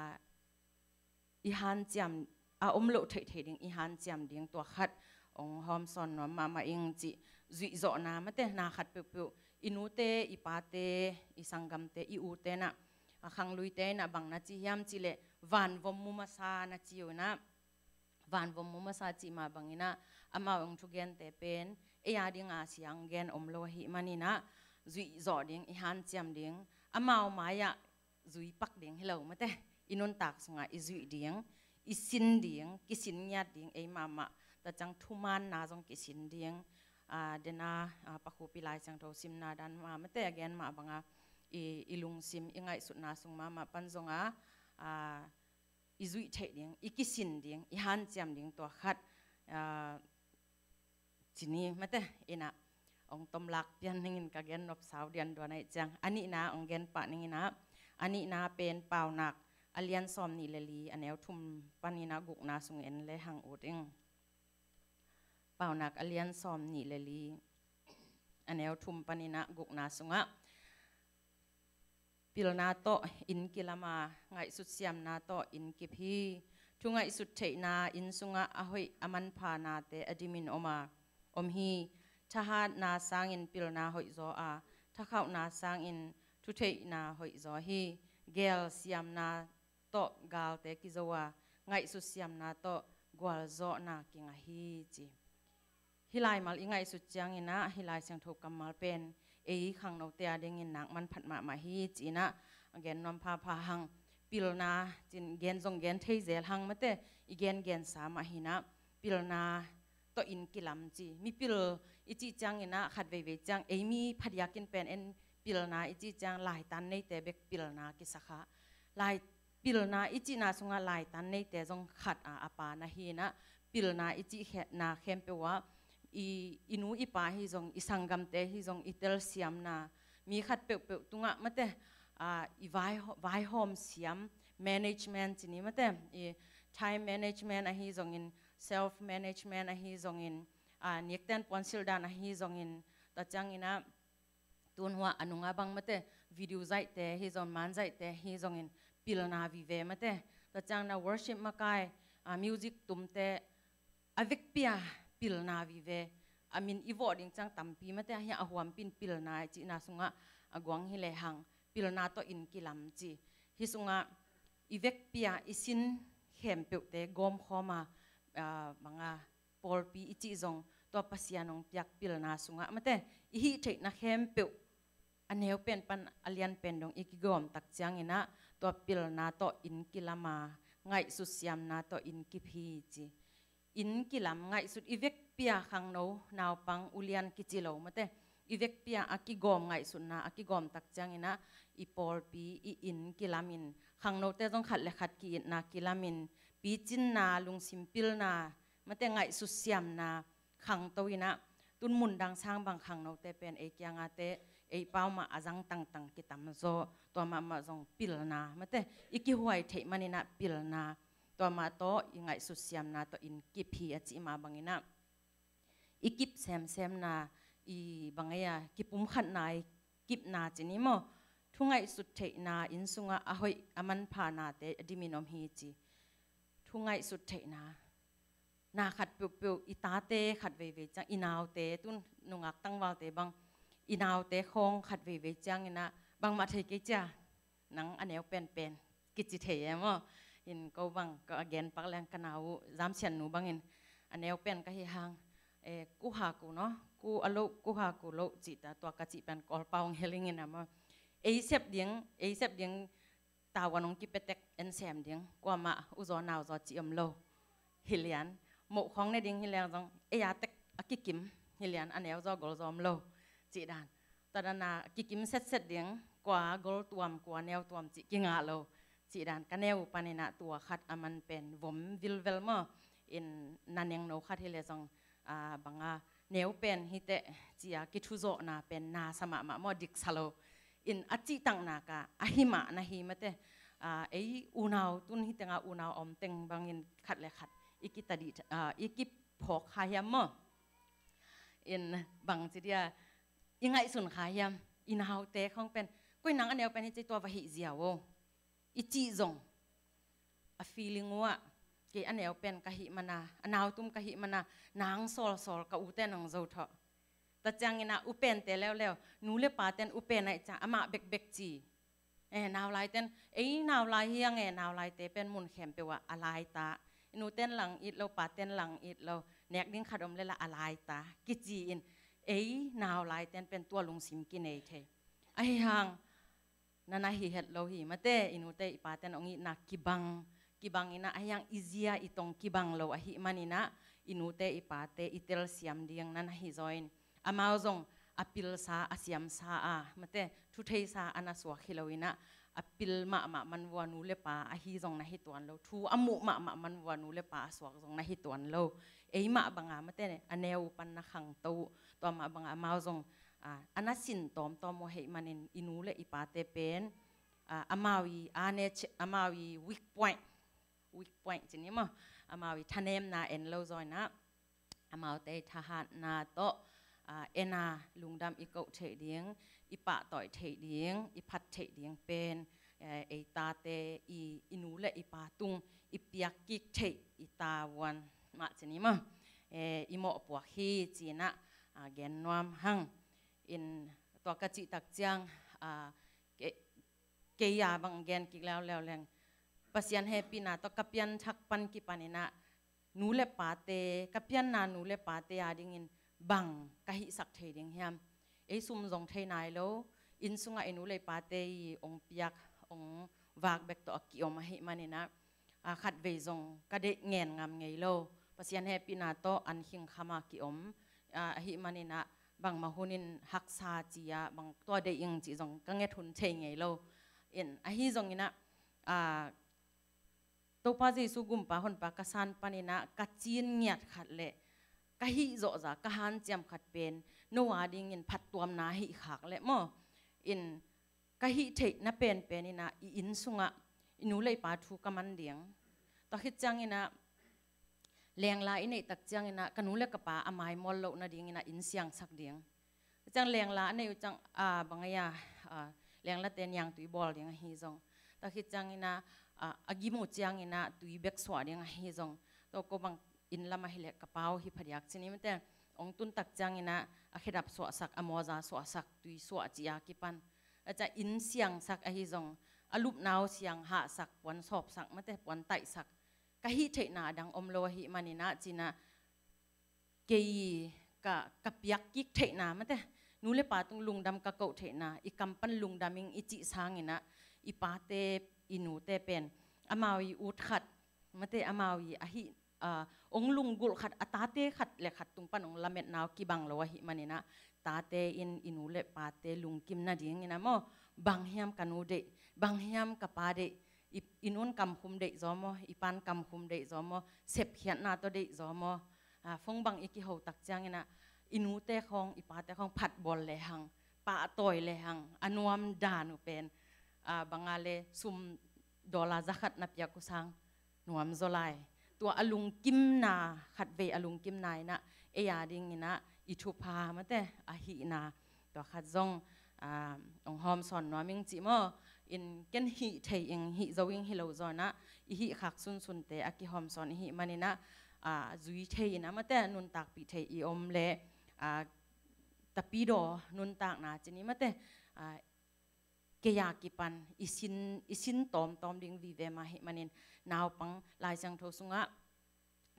i hanciam, a om loh theihtheih ding i hanciam ding tua khat hong hawmsawn nuam mahmah ing cih zuihzawhna mate, na khat peuhpeuh i nute i pate, i sanggamte, i ute na, a, khangluite na bang na ci hiam cih leh vanvom mu masa na ci uh na, vanvom mu masa cih mah bangin ah, amau hong thugente pen ei a ding a siang gen om lo ahih manin ah, zuihzawh ding, i hanciam ding, amau mai-ah zui pak ding hi lo mate, i nuntak sungah i zuih ding, i sin ding, kisin ngiat ding, ei mahmah, tua ciang thumaanna zong kisin ding, a, dena, a, Pakhupi Lai Siangtho simna dan mah mate, a gen mah banga i, i lungsim, i ngaihsutna sung mahmah pan zonga, a, i zuih theih ding, i kisin ding, i hanciam ding tua khat, a, cini mate, ina hong tomlak pian ningin ka gen nop sau dian duan ahih ciang, a nihna hong gen pah ningin ah, a nihna pen Paunak a lian sawm nih le li, a neu thum panin ah gukna sung en le hang ut ing. Paunak a lian sawm nih le li, a neu thum panin ah gukna sungah, pilna tawh inn kilam a, ngaihsut siamna tawh inn kip hi. Thu ngaihsut theihna inn sungah a hoih a manpha nate a dimin om a, om hi. Thahatna sangin pilna hoihzaw a, thakhauhna sangin thutheihna hoihzaw hi. Gel siamna tawh galte kizo a, ngaihsut siamna tawh gualzawhna kingah hi, ci. Hih laimal i ngaihsut ciangin ah, hih Lai Siangtho kammal pen ei khangnote a dingin nak manphat mahmah hi, ci-in ah a gen nuam phapha hang. Pilna, cin gen zong gen thei zel hang mate, i gen gensa mah hi-in ah, pilna tawh inn kilam ci. Mipil i cih ciangin ah, khat veivei ciang ei mi phadiakin pen en pilna i cih ciang laitan neite bek pilna kisa kha. Lai, pilna i cihna sungah laitan neite zong khat a, a pa na hi-in ah, pilna i cihna khempeuh ah, i, i nu i pa hi zong, i sanggamte hi zong, i telsiamna, mi khat peuhpeuh tungah mate, a, i vai, vaihawm siam, management cini mate, i time management ahi zongin, self management ahi zongin, a, nikten puansildan ahi zongin, tua ciangin ah, tun hua a nunga bang mate, video zaihte hi zong, man zaihte hi zongin pilna vive mate. Tua ciang na worship makai, a, music tumte a vekpi a pilna vive. A min i vawh ding ciang tampi mate, a hia a huampin pilna i cihna sungah a guang hi lehang pilna tawh inn kilam ci. Hih sungah i vekpi a i sin khempeuhte gawmkhawm a, a, banga pawlpi i cih zong, tua Pasian hong piak pilna sungah mate, i hih theihna khempeuh a neu pen pan a lian pen dong i kigawm tak ciangin ah, tua pilna tawh inn kilam a, ngaihsut siamna tawh inn kip hi, ci. Inn kilam, ngaihsut i vekpi a, khangno, naupang, ulian kici lo mate, i vekpi-ah a kigawm ngaihsutna a kigawm tak cianginah i pawlpi, i inn kilamin, khangnote zong khat le khat ki-itna kilamin, picinna, lungsim pilna, mate ngaihsut siamna khangto inah, tun mundang sang bang khangnote pen ei kiangate, ei pau mah a zang tangtang kitamzaw, tua mahmah zong pilna, mate i kihuai theih maninah pilna, tua mah tawh i ngaihsut siamna tawh in kip hi a cih mah banginah, i kip semsemna, i bang ei a kipumkhatna i kipna ci ni maw? Thu ngaihsut theihna, inn sungah a hoih a manphanate a dimin om hi ci. Thu ngaihsut theihna, na khat peuhpeuh, i tate khat veivei ciang, i naute, tun nungak tangvalte bang, i naute khawng khat veivei cianginah bangmah thei kei cia. Nang a neu penpen kici thei e maw? In ko bang, ko a genpak leng ka nau uh Zamsian nu bangin a neu pen ka hi hang, eh, ku ha ku no, ku a lo, ku ha ku lo cih ta, tua ka cih pen Kawlpau hong helingin a maw? Ei sep ding, ei sep ding, tavuan hong kipetek en sem ding, kuamah uzaw nauzaw cih om lo. Hi lian, moh khawng ne ding hi leng zong ei a tek a kikim hi lian, a neu zaw gol zaw om lo cih dan. Tua dan a kikim setset ding, kua gol tuam, kua neu tuam cih kingah lo cih dan. Ka neu uh paninah tua khat a man pen vom vilvel maw? In na nengno khat hi le zong, a, banga neu pen hi teh cia kithuzawhna pen nasa mahmah maw, diksa lo. In a cihtakna ka a hi mah na hi mate, a, ei unau tun hi tenga unau om teng bangin khat le khat i kitadih, a, i kiphawk kha hiam maw? In bang ci dia i ngaihsun kha hiam? I naute khawng pen, koi nang a neu pen hi ci, tua va hih ziau o, i cih zong a feeling uh ah, kei a neu pen ka hih mana, a nautum ka hih mana, nang sawlsawl ka ute nang zo thawh. Ta cianginah u pente leuleu, nu le paten u pen aih ciang amah bekbek ci. Eh, naulaiten, ei naulai hi ang e, naulaite pen mun khempeuh ah a laita. I nuten lang it lo, paten lang it lo, nek ding khat om lela a laita kici in, ei naulaiten pen tua lungsim kinei thei. Ahi hang, na na hi het lo hi mate, i nute i paten hong itna kibang, kibang inah, ahi hang i zia i tong kibang lo ahih maninah, i nute i pate i telsiam ding na na hi zaw in, amau zong a pilsa a siamsa a mate, thu theisa a na suak hi lo inah, a pil mahmah man vua nu le pa ahi zong na hi tuan lo, thu a muh mahmah man vua nu le pa a suak zong na hi tuan lo. Ei mah banga mate a neu uh pan na khangto uh, tua mah banga amau zong, a, a na sin tawmtawm uh ahih manin i nu le i pate pen, a, amau i a ne, amau i weak point, weak point ci ni maw, amau i thanemna en lo zaw inah, amaute i thahatna tawh, a, en a lungdam i koh theih ding, i pahtawih theih ding, i phat theih ding pen, eh, ei tate i, i nu le i pa tung i piak kik theih i tavuan mah ci ni maw, eh, i mawhpuak hi ci inah, a, gen nuam hang. In tua ka cih tak ciang, a, ke, kei a bang gen kik leuleu leng, Pasian hehpihna tawh ka pianthak pan kipan inah, nu le pate, ka pianna nu le pate a dingin bang ka hihsak thei ding hiam? Ei sum zong thei nai lo, inn sungah i nu le i pate i ong piak, ong vak bek tawh a kiom ahih maninah, a, khatvei zong ka deih ngen ngam ngei lo. Pasian hehpihna tawh an khingkham a kiom, a, ahih maninah bangmah hunin haksa ci-a bang tua deih ing cih zong ka nget hun thei ngei lo. In ahi zonginah, a, Topa Jesu gumpa honpa ka san paninah ka cin ngiat khat le ka hih zawhza ka hanciam khat pen no a dingin phattuamna hih khak le maw? In ka hih theih na penpen inah i inn sungah i nu le i pa thu ka man ding. Tua khit cianginah lengla i neih tak cianginah ka nu le ka pa a maimawl loh nadinginah inn siangsak ding. Ciang lengla a neih uh ciang, a, bang ei a, a, lenglate niangtui bawl ding ahi zong, tua khit cianginah, a, a gim uh cianginah tui bek suah ding ahi zong, tua ko bang inn lam ahih leh ka pau hi phadiak ci ni mate, ong tun tak cianginah a khedap suahsak, a mawza suahsak, tui suah ci-a kipan. A ciang inn siangsak ahi zong, a lupna uh siang hahsak, puan sawpsak mate, puan taihsak, ka hih theihna a dang om lo ahih maninah cinah, kei ka, ka piak kik theihna mate, nu le pa tung lungdam ka koh theihna, i kam pan lungdam ing i cih sanginah, i pate, i nute pen amau i ut khat mate, amau i ahi, a, ong lunggulh khat, a tate khat le khat tung pan ong lametna uh kibang lo ahih maninah, tate in i nu le pate lungkim nadingin a maw, bang hiam ka nu deih, bang hiam ka pa deih, i, i nun kamkhum deih zaw maw, i pan kamkhum deih zaw maw, sepkhiatna tawh deih zaw maw. A, phone bang i kiho tak ciangin a, i nute khawng, i pate khawng phatbawl lehang, pahtawi lehang, a nuam dan uh pen, a, bang a le sum dollar zakhat na piak uh sang nuam zaw lai. Tua a lungkimna, khatvei a lungkimna in a, ei a dingin a, i thupha mate, a hihna, tua khat zong, a, ong hawmsawn nuam ing cih maw, in ken hih thei ing, hih zo ing hi lo zaw in a, i hih khak sunsunte a kihawmsawn i hih manin a, a, zui thei in a mate, nuntakpih thei i om le, a, tapidaw nuntakna ci ni mate, a, kei a kipan i sin, i sin tawmtawm ding vive mah hih manin naupang Lai Siangtho sungah,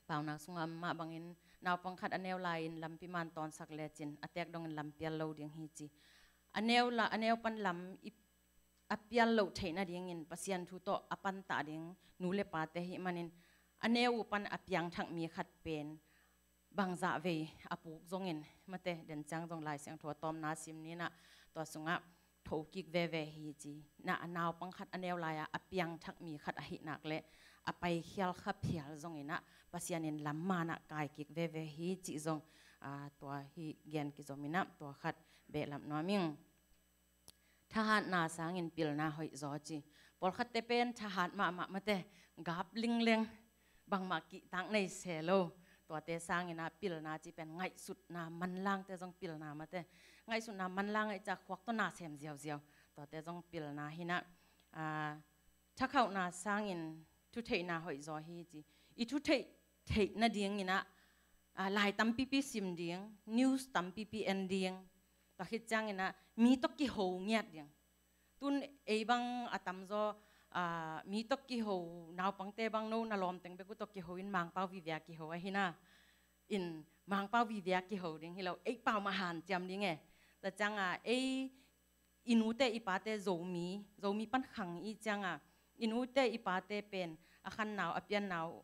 Paunak sungah mah bangin naupang khat a neu lai-in lampi man tawnsak lecin a tek dongin lam pial lo ding hi ci. A neu la, a neu pan lam i, a pial loh theih nadingin Pasian thu tawh a pantah ding nu le pate hih manin a neu uh pan a piangthak mi khat pen bangzah vei a puk zongin mate, den ciang zong Lai Siangtho a tawmna sim ni in a, tua sungah tho kik veve hi ci. Na, a naupang khat a neu lai-a a piangthak mi khat ahih nak le a paikhial kha phial zongin a, Pasian in lam man a kai kik veve hi cih zong, a, tua hih gen kizom in a, tua khat behlap nuam ing. Thahatna sangin pilna hoih zaw ci. Pawlkhatte pen thahat mahmah mate, gap lingleng, bangmah kihtak nei se lo. Tuate sangin a pilna ci pen ngaihsutna manlangte zong pilna mate. Ngaihsutna manlang ahih ciang khuak tawh na sem ziauziau. Tuate zong pilna hi in a, a, thakhauhna sangin thutheihna hoih zaw hi ci. I thutheih, theih nadingin a, a, lai tampipi sim ding, news tampipi en ding, tua khit ciangin a, mi tawh kiho ngiat ding. Tun ei bang a tamzaw, a, mi tawh kiho, naupangte bang no na lawmteng bek uh tawh kiho in Mangpau vive a kiho ahi in a, in Mangpau vive a kiho ding hi lo, ei pau mah hanciam ding e. Tua ciang a, ei i nute i pate Zomi, Zomi pan khang i ciang a, i nute i pate pen a khannau, a piannau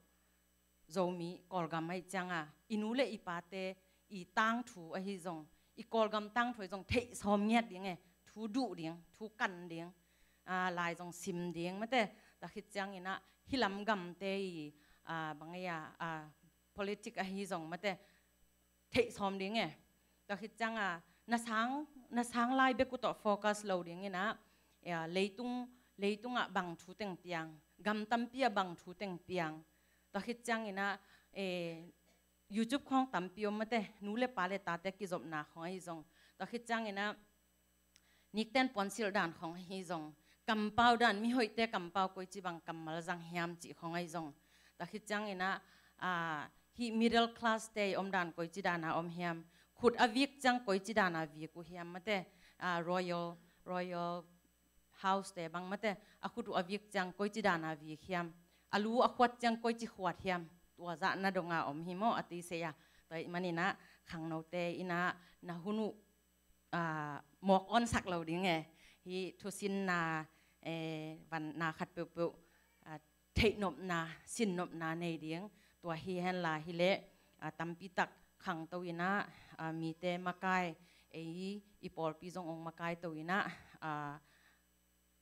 Zomi, Kawlgam ahih ciang a, i nu le i pate i tangthu ahi zong, i Kawlgam tangthu ahi zong theih sawm ngiat ding e, thu duh ding, thu kan ding, a, lai zong sim ding mate, tua khit ciangin a, hih lam gamte i, a, bang ei a, a, politic ahi zong mate, theih sawm ding e. Tua khit ciang a, na sang, na sang lai bek uh tawh focus lo dingin a, e, leitung, leitungah bang thu teng piang, gam tampi ah bang thu teng piang. Tua khit ciangin a, e, YouTube khawng tampi om mate, nu le pa le tate kizopna khawng ahi zong. Tua khit ciangin a, nikten puansilh dan khawng ahi zong, kampau dan, mihoihte kampau koici bang kammal zang hiam cih khawng ahi zong. Tua khit ciangin a, a, hih middle class te i om dan koici dan a om hiam, khut a vik ciang koici dan a vik uh hiam mate, a, royal, royal house te bang mate, a khut uh a vik ciang koici dan a vik hiam, a lu a khuat ciang koici khuat hiam, tua zah na dong a om hi maw a ti se a. Tua ahih manin a, khangnote in a, na hun uh a, mawk awnsak lo ding e. Hih thusinna, e, vanna khat peuhpeuh, a, theihnopna, sinnopna nei ding. Tua hi henla hi leh, a, tampi tak khangto in a, a, mite makai, ei i pawlpi zong ong makai to in a, a,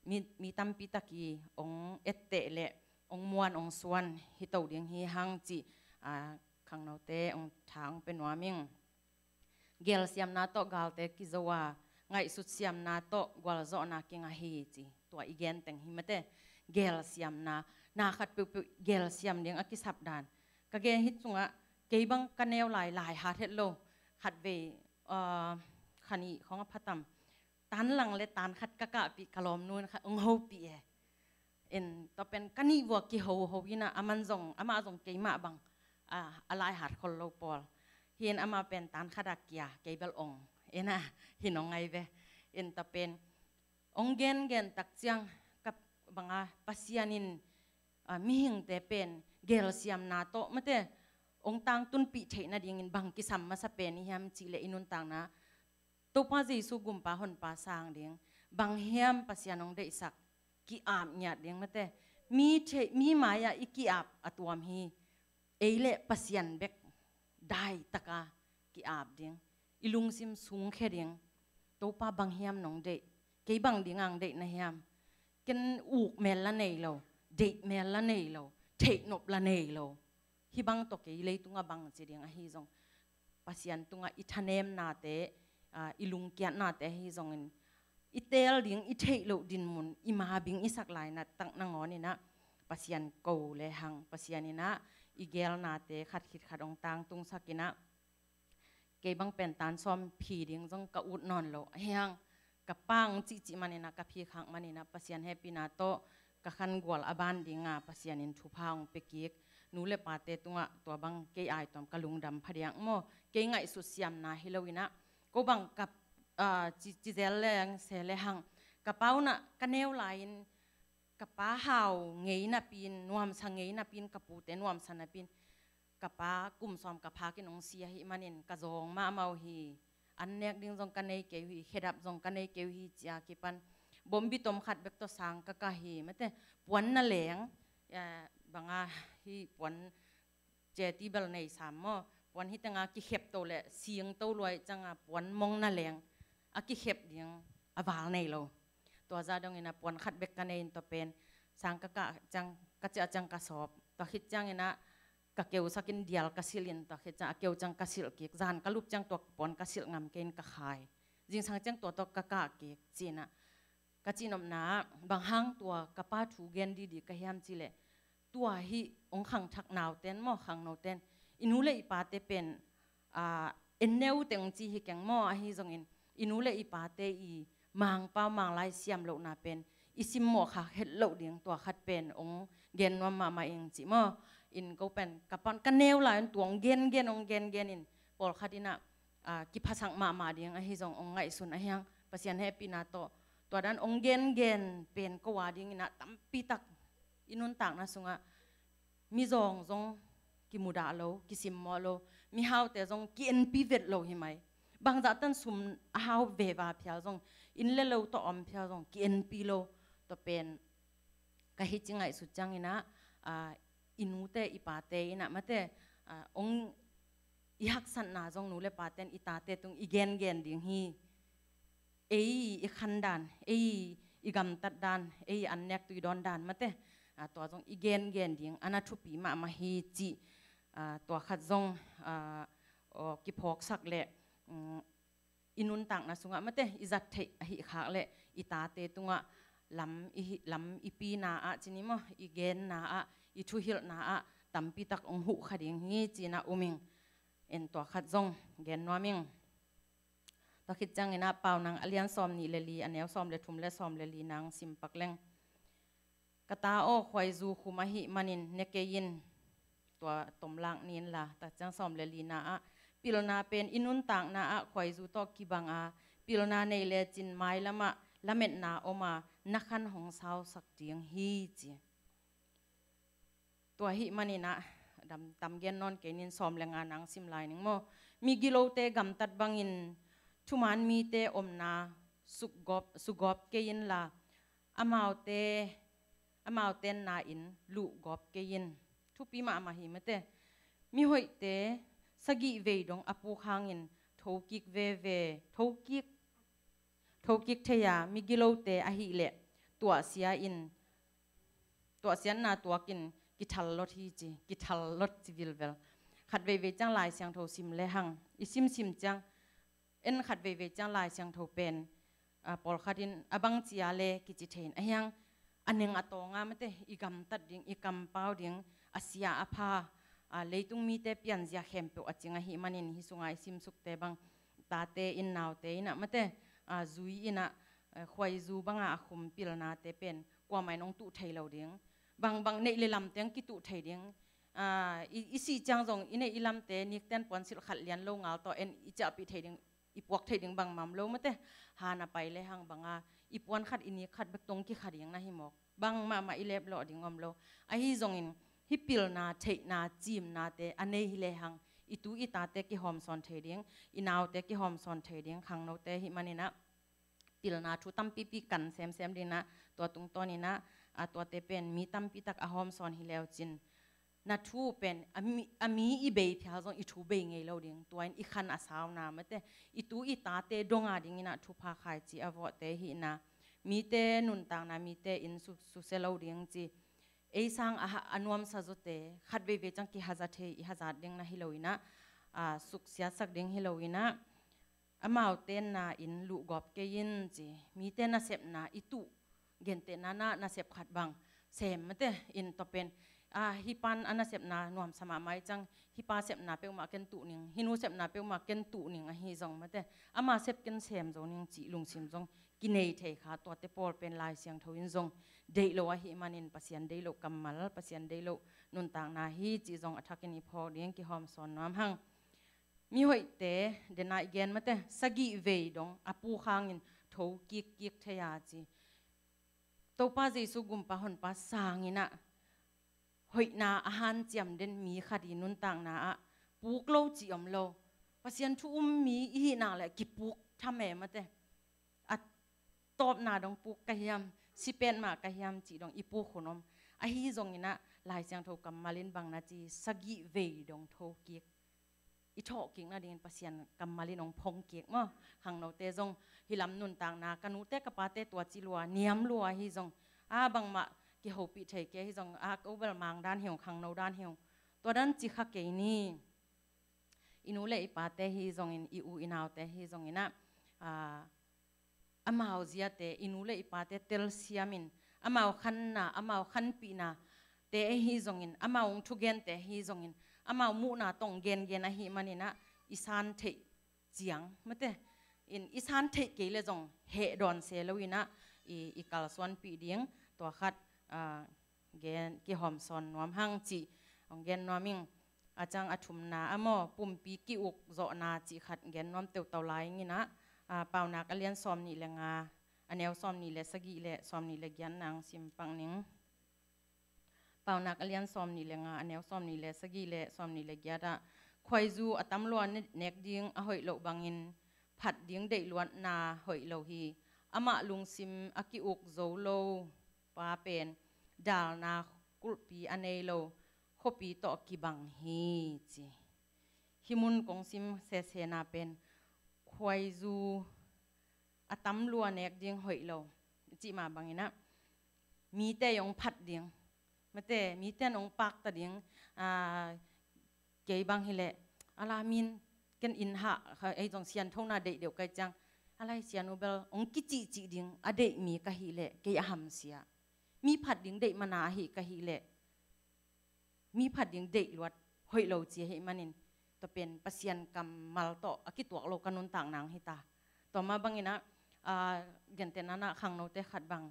mi, mi tampi tak i ong etteh leh ong muan ong suan hi to ding hi hang cih, a, khangnote ong tha ong pia nuam ing. Gelsiamna tawh galte kizo a, ngaihsut siamna tawh gualzawhna kinga hi ci. Tua i gen teng hi mate. Gelsiamna, na khat peuhpeuh gelsiam ding a kisap dan. Ka gen hi sungah, kei bang ka neu lai, lai hat het lo. Khatvei, ah, kha nih khawng a phatam. Tan lang le tan khat ka kahpih ka lawmnu in khat ong hopih e. In, tua pen ka nih vua kihoho in a, aman zong, amah zong keimah bang, a, a lai hat khol lo pawl. Hi in amah pen tan khat a kia, kei bel ong. In a, hi nong ngai ve. In tua pen, ong gengen tak ciang, ka bang a, Pasian in, a, mihingte pen, gelsiamna tawh, mate, ong tangtunpih theih nadingin bang kisam masa pen i hiam cih leh i nuntakna, Topa Jesu gumpa honpa sang ding, bang hiam Pasian ong deihsak, ki-ap ngiat ding mate. Mi thei, mi mai-ah i ki-ap a tuam hi, ei le Pasian bek dai taka ki-ap ding. i lungsim sungkhia ding, Topa bang hiam nong deih, kei bang ding ang deih na hiam, ken uk mel la nei lo, deih mel la nei lo, theihnop la nei lo. Hih bang tawh kei leitungah bang ci ding ahi zong, Pasian tungah i thanemnate, aa, i lungkiatnate ahi zongin, i teel ding, i theih loh dinmun, i mabing i sak lainat tak nangawn inah, Pasian ko le hang, Pasian inah, i geelnate khat khit khat hong tangtungsak inah, kei bang pen tan sawm phi ding zong ka ut nawn lo. Ahi hang, ka pa hong cihcih man inah, ka phi khak man inah, Pasian hehpihna tawh, ka khangual a ban dinga, Pasian in thupha hong pia kik. Nu le pate tungah, tua bang kei aituam ka lungdam phadiak maw. Kei ngaihsut siamna hi lo inah. Ko bang ka, ah, ci, ci zel leng se le hang. Ka pa unah, ka neu lai-in, ka pa hau ngei napi-in, nuamsa ngei napi-in, ka pute nuamsa napi-in, ka pa kum sawm ka phak in hong si ahih manin, ka zawng mahmah uh hi. An nek ding zong ka nei kei uh hi, khedap zong ka nei kei uh hi, ci-a kipan. Bombi tom khat bek tawh sang ka kah hi, mate, puan na leng, eh, banga hi puan ceti bel nei sam maw, puan hi tenga kikhep to le, sing to luai cianga puan mong na leng, a kikhep ding, a val nei lo. Tua zah dongin a puan khat bek ka nei in tua pen, sang ka kah ciang, ka ciah ciang ka sawp. Tua khit ciangin ah ka keusak in dial ka silh in, tua khit ciang a keu ciang ka silh kik. Zan ka lup ciang tua puan ka silh ngam kei in ka khai. Zingsang ciang tua tawh ka kah kik, ci-in ah. Ka cihnopna ah, bang hang tua ka pa thu gen didi ka hiam cih leh, tua hih hong khangthak nauten maw, khangnoten, i nu le i pate pen, aa, en neu teng ci hi keng maw, ahi zongin, i nu le i pate i Mangpau Manglai siam lohna pen i simmawh khak het loh ding, tua khat pen hong gen nuam mahmah ing cih maw. In ko pen ka pan ka neu lai-in tua hong gengen, hong gengen in pawlkhat in ah, aa, kiphasak mahmah ding ahi zong hong ngaihsun ahi hang, Pasian hehpihna tawh tua dan hong gengen pen ko a dingin ah tampi tak i nuntakna sungah mizawng zong kimudah lo, kisimmawh lo, mihaute zong ki-enpi vet lo hi mai. Bangzah tan sum a hau veva phial zong, inn le lo tawh om phial zong ki-enpi lo. Tua pen ka hi ci ngaihsut ciangin ah, aa, i nute i pate in ah mate, aa, hong i haksatna zong nu le paten i tate tung i gengen ding hi. Ei i khan dan, ei i gamtat dan, ei an nek tui dawn dan mate, aa, tua zong i gengen ding a na thupi mahmah hi cih, aa, tua khat zong, aa, aw, kiphawksak le, um, i nuntakna sungah mate, i zat theih ahi khak le i tate tungah lam i hi, lam i pina ah cini maw, i genna ah, i thuhilhna ah tampi tak hong huh kha ding hi, ci-in ah um ing. En tua khat zong gen nuam ing. Tua khit ciangin ah Paunak a lian sawm nih le li, a neu sawm le thum le sawm le li nang sim pak leng. Ka ta aw, khuaizu khum ahih manin ne kei in, tua tomlak ni in la, tua ciang sawm le lina ah, pilna pen i nuntakna ah khuaizu tawh kibang a, pilna nei lecin mailam ah lametna om a, na khan hong sausak ding hi, ci. Tua ahih manin ah, dam, tam gen nawn kei ning, sawm le nga nang sim lai ning maw. Migilote gamtat bangin thuman mite omna sugawp, sugawp kei in la, amaute, amaute na-in luhgawp kei in. Thupi mahmah hi mate. Mihoihte sagih vei dong a puk hangin thokik veve, thokik, thokik thei a, migilote ahih leh tuahsia in, tuahsiatna tuakin kithal lot hi, ci, kithal lot ci vilvel. Khat veivei ciang Lai Siangtho sim le hang, i simsim ciang, en khat veivei ciang Lai Siangtho pen, aa, pawlkhat in a bang cia le kici thei in, ahi hang a neng a tawng a mate, i gamtat ding, i kampau ding, a sia a pha, aa, leitung mite pianzia khempeuh a cing ahih manin, hih sunga i simsukte bang, tate in, naute in ah mate, aa, zui in ah, aa, khuaizu banga a khum pilnate pen kuamah in hong tuh thei lo ding. Bangbang neih le lamte hong kituh thei ding. Aa, i, i sih ciang zong i neih i lamte nikten puansilh khat lian lo ngal tawh en i ciahpih thei ding, i puak thei ding bangmah om lo mate. Han a pai le hang banga i puan khat i nik khat bek tawh hong kikha ding na hi mawk. Bangmahmah i leplawh ding om lo. Ahi zongin hih pilna, theihna, cimnate a nei hi le hang, i tu i tate kihawmsawn thei ding, i naute kihawmsawn thei ding, khangnote ahih manin ah pilna thu tampipi kan semsem ding ah, tua tungtawnin ah, aa, tuate pen mi tampi tak a hawmsawn hi leu cin, na thu pen a mi, a mi i bei phial zong i thu bei ngei lo ding. Tua in i khan a sauna mate, i tu i tate dong a dingin ah thupha khaici a vawhte hihna, mite nuntakna, mite inn su, susia lo ding ci. Ei sang a, a nuamsa zawte khat veivei ciang kihaza thei, i hazat ding na hi lo in ah, a, suksiatsak ding hi lo in ah, amau tenna in luhgawp kei in ci. Mite nasepna i tuh, gentehna na, nasep khat bang sem mate in, tua pen, a, hih pan a nasepna nuamsa mahmah i ciang, hih pa sepna peuhmah ken tuh ning, hih nu sepna peuhmah ken tuh ning ahi zong mate, ama sep ken sem zo ning cih lungsim zong kinei thei kha. Tuate pawl pen Lai Siangtho in zong deih lo ahih manin, Pasian deih loh kammal, Pasian deih loh nuntakna hi cih zong a thakin i phawk ding, kihawm sawn nuam hang. Mi hoihte, dena i gen mate, sagih vei dong a puk hangin tho kikkik thei a ci. Topa Jesu gumpa honpa sangin ah hoihna a hanciam den mi khat i nuntakna ah puk lo cih om lo. Pasian thu um mi i hih nak leh kipuk tham e mate. A tawpna dong puk ka hiam, si petmah ka hiam cih dong i puk hun om. Ahi zongin ah Lai Siangtho kammal in bang na ci, sagih vei dong tho kik, i thawhkik nadingin Pasian kammal in hong phongkik maw. Khangnote zong hih lam nuntakna, ka nute ka pate tua ci lua, niam lua ahi zong, a, bangmah kihopih thei kei ahi zong, a, ko bel mang dan hi ung, khangno dan hi ung, tua dan ci kha kei ni. I nu le i pate hi zongin, i u i naute hi zongin ah, a, amau ziate, i nu le i pate telsiamin, amau khanna, amau khanpihna te ahi zongin, amau hong thugente ahi zongin, amau muhna tawh hong gengen ahih manin ah, i san theih ciang mate in, i san theih kei leh zong heh dawn se lo in ah, i, i kalsuanpih ding, tua khat, a, gen, kihawm sawn nuam hang cih hong gen nuam ing. A ciang a thumna ah maw, pumpi ki-uk zawhna cih khat gen nuam teutau lai ing in ah, a, Paunak a lian sawmnih le nga, a neu sawmnih le sagih le sawmnih le giatna hong sim pak ning. Paunak a lian sawmnih le nga, a neu sawmnih le sagih le sawmnih le giat ah, khuaizu a tam lua ne-, nek ding a hoih loh bangin phat ding deihluatna hoih lo hi. Amah lungsim a ki-uk zo lo pa pen dalna kulhpi a nei lo khuapi tawh kibang hi ci. Hih mun kong sim sesena pen khuaizu a tam lua nek ding hoih lo cih mah bangin ah, mite hong phat ding mate, mite hong pakta ding, a, kei bang hileh, a la min ken inn hah kha, ei zong sianthona deih deuh kai ciang, a lai sianu bel hong kicihcih ding a deih mi ka hileh kei a hamsia. Mi phat ding deih mana ahi ka hileh, mi phat ding deih luat hoih lo ci ahih manin, tua pen Pasian kammal tawh a kituak lo ka nuntak nang hi ta. Tua mah bangin ah, a, gentehna ah khangnote khat bang,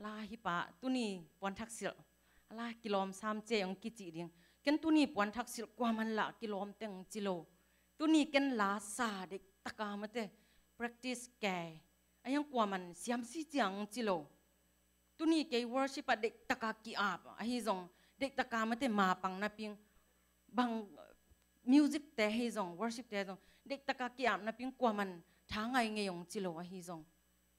la hih pa tuni puanthak silh, a la kilawm sam ce hong kicih ding. Ken tuni puanthak silh kua man lah kilawm teng ci lo. Tuni ken la sa deih taka mate practice kei, a hiang kua man siamsi ciang ci lo. Tuni kei worship ah deih taka ki-ap ahi zong, deih taka mate mapang naping, bang music te hi zong, worship te zong, deih taka ki-ap naping kua man tha ngai ngei hong ci lo ahi zong,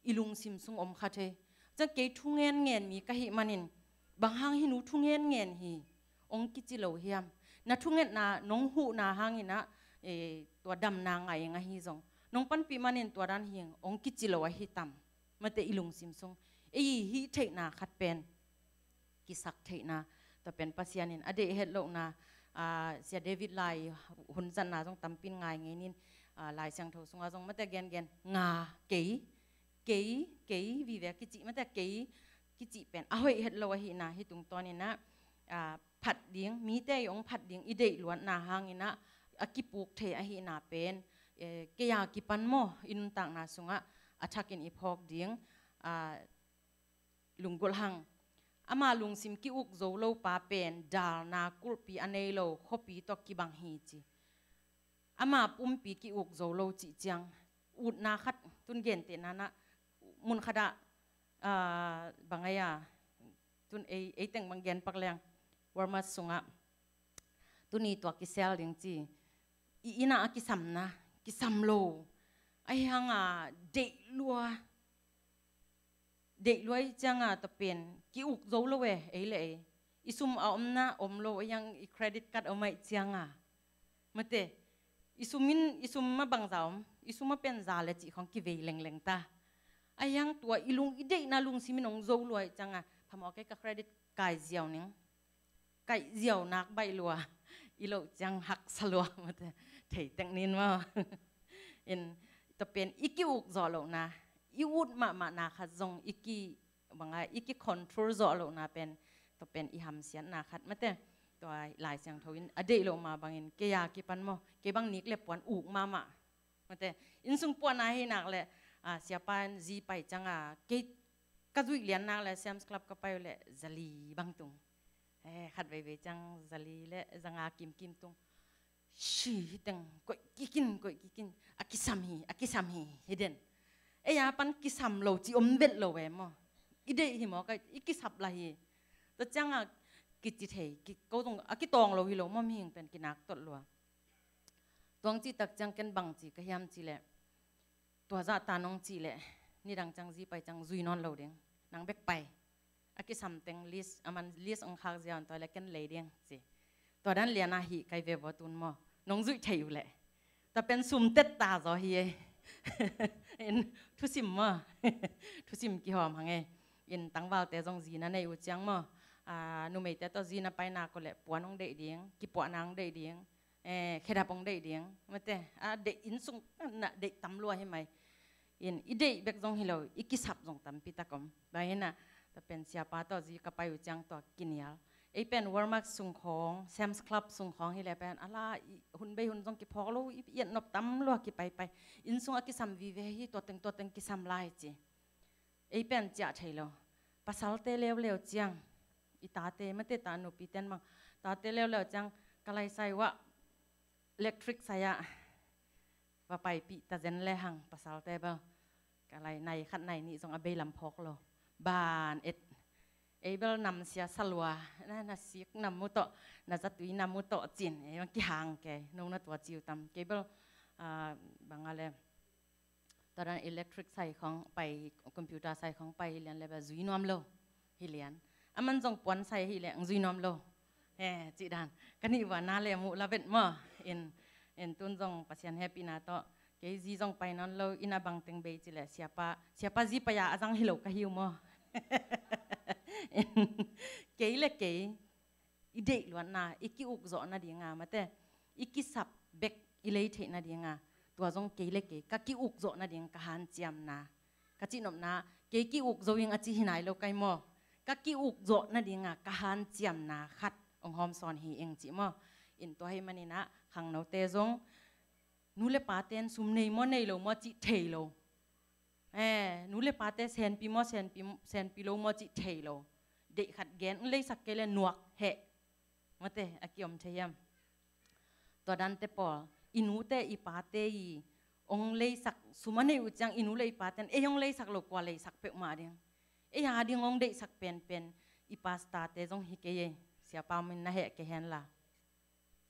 i lungsim sung om kha thei. Ciang kei thungen ngen mi ka hih manin, bang hang hih nu thungen ngen hi hong kici lo hiam? Na thungetna nong huhna hangin ah, eh, tua damna ngai ing ahi zong, nong panpih manin tua dan hi hong kici lo ahi tam? Mate i lungsim sung ei hih theihna khat pen, kisak theihna, tua pen Pasian in a deih het lohna, a, Sia David lai hun zatna zong tampi in ngai ngei nin, a, Lai Siangtho sungah zong mate gengen nga, kei, kei, kei vive a kicih mate, kei kicih pen a hoih het lo ahihna hi tungtawnin ah, a, phat ding, mite i hong phat ding i deih luatna hangin ah a kipuk thei ahihna pen, eh, kei a kipan maw i nuntakna sungah a thakin i phawk ding, a, lunggulh hang. Ama lungsim ki-uk zo lo pa pen dalna kulhpi a nei lo khuapi tawh kibang hi ci. Ama pumpi ki-uk zo lo cih ciang, utna khat tun gentehna ah, mun khat ah, ah, bang ai a, tun ei, ei teng bang gen pak leng, Walmart sungah tuni tua kisel ding ci, i inn ah a kisamna kisam lo, ahi hang a deih lua, deih lua i ciang a tua pen ki-uk zo lo e, ei le ei. i sum a omna om lo, a hiang i credit card om ahih cianga, mate, i sum in, i sum a bangza om, i sum a pen za le cih khong kivei lengleng ta. A hiang tua i lung, i deihna lungsim in hong zo lua ahih cianga, phamawh kei, ka credit kai ziau ning, kai ziau nak baih lua, i loh ciang haksa lua, mate, thei tek nin maw. In, tua pen i ki-uk zawh lohna, i ut mahmahna khat zong i ki, banga i ki-control zawh lohna pen, tua pen i hamsiatna khat, mate. Tua Lai Siangtho in a deih loh mah bangin, kei a kipan maw, kei bang nik le puan uk mahmah, mate. Innsung puahna hi nak le, a, siapa in zi pai cianga, kei ka zuih lian nak le Sam's Club ka pai uh le zali bang tung. Eh, khat veivei ciang zali le zanga kimkim tung. Shi hi teng, koih kikin, koih kikin. A kisam hi, a kisam hi, hi den. Ei a pan kisam lo ci om vet lo e maw. I deih hi maw, ka, i kisap lah hi. Tua cianga kici thei, ki, ko tung, a kitawng lo hi lo maw, mihing pen kinak tot lua. Tuang cih tak ciang ken bang ci ka hiam cih leh, tua zah ta nong cih leh, nidang ciang zi pai ciang zui nawn lo ding. Nang bek pai. A kisam teng list, a man list ong khak ziau in tua leh ken lei ding ci. Tua dan lian a hih kai ve vua tun maw. Nong zuih thei uh leh. Tua pen sum tet ta zaw hi e. In thusim maw. Thusim kihawm hang e. In tangvalte zong zi na nei uh ciang maw. A, numeite tawh zi na pai nak uh leh puan ong deih ding, kipuahna ong deih ding. Eh, khedap ong deih ding, mate, a deih innsung na deih tam lua hi mai. In, i deih bek zong hi lo, i kisap zong tampi tak om. Bang hi na, tua pen siapa tawh zi ka pai uh ciang tua kinial. Ei pen Walmart sung khawng, Sam's Club sung khawng hi leh pen, a la, i hun bei hun zong kiphawk lo, i, i et nop tam lua kipaipai. Innsung a kisam vive hi, tua teng, tua teng kisam lai ci. Ei pen ciah thei lo. Pasalte leuleu ciang, i tate, mate, ta nupi ten bang, tate leuleu ciang, ka lai sai uah, electric sai ah, va paipih ta zen le hang, pasalte bel. Ka lai nai khat nai nih zong a bei lam phawk lo. Ban et. Ei bel nam sia sa lua, na, na sik nam mu tawh, na zatui nam mu tawh cin, ei bang kihang kei, no na tua ciu tam. Kei bel, ah, bang a le, tua dan electric sai khong pai, computer sai khong pai hi lian le bel zui nuam lo hi lian. A man zong puan sai hi leh zui nuam lo. Eh, cih dan. Ka nih vua na le muh la vet maw. In, in tun zong Pasian hehpihna tawh. Kei zi zong pai nawn lo, in a bang teng bei cih leh siapa, siapa zi pai a a zang hi lo ka hi uh maw. In, kei le kei, i deih luatna, i ki-uk zawh nadinga, mate, i kisap bek i lei theih nadinga, tua zong kei le kei, ka ki-uk zawh nading ka hanciamna. Ka cihnopna, kei ki-uk zo ing a ci hi nai lo kai maw. Ka ki-uk zawh nadinga, ka hanciamna khat, ong hawm sawn hi ing cih maw. In tua hi maninah, khangnote zong, nu le pate in sum nei maw, nei lo maw, cih thei lo. Eh, nu le pate senpi maw, senpi, senpi lo maw cih thei lo. Deih khat gen, ong leisak kei le nuak heh. Mate, a kiom thei hiam. Tua dante pawl, i nute, i pate i ong leisak, sum a nei uh ciang, i nu le i pate in, ei ong leisak lo kua leisak peuhmah ding. Ei a ding ong deihsak penpen, i pastorte zong hi kei ei, siapa min na heh kei hen la.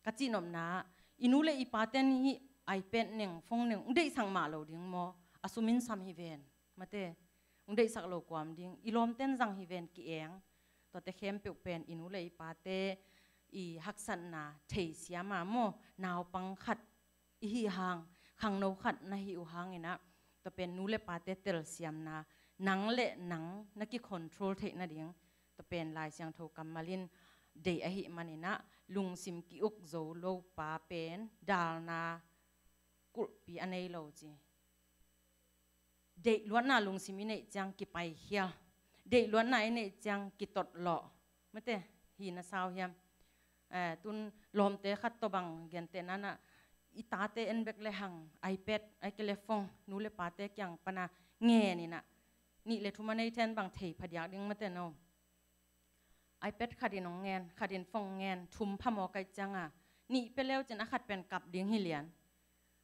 Ka cihnopna, i nu le i paten hih iPad neng, phone neng, ung deihsak mah lo ding maw, a sum in sam hi ven. Mate, ung deihsak lo kuam ding, i lawmten zang hi ven ki-eng. Tuate khempeuh pen i nu le i pate i haksatna thei siama maw, naupang khat i hih hang, khangno khat na hih uh hanginah, tua pen nu le pate telsiamna, nang le nang na ki-control theih nading, tua pen Lai Siangtho kammal in deih ahih maninah, lungsim ki-uk zo lo pa pen dalna kulhpi a nei lo ci. Deih luatna lungsim i neih ciang kipaikhial. Deih luatna i neih ciang kitotlawh. Mate, hi na sau hiam. Eh, tun lawmte khat tawh bang gentehna nah, i tate en bek le hang, iPad, ai ke le phone, nu le pate kiang pana ngen inah. Nih le thum a nei then bang thei phadiak ding mate no. iPad khat in ong ngen, khat in phone ngen, thum phamawh kaih cianga. Nih pia leu cin a khat pen kap ding hi lian.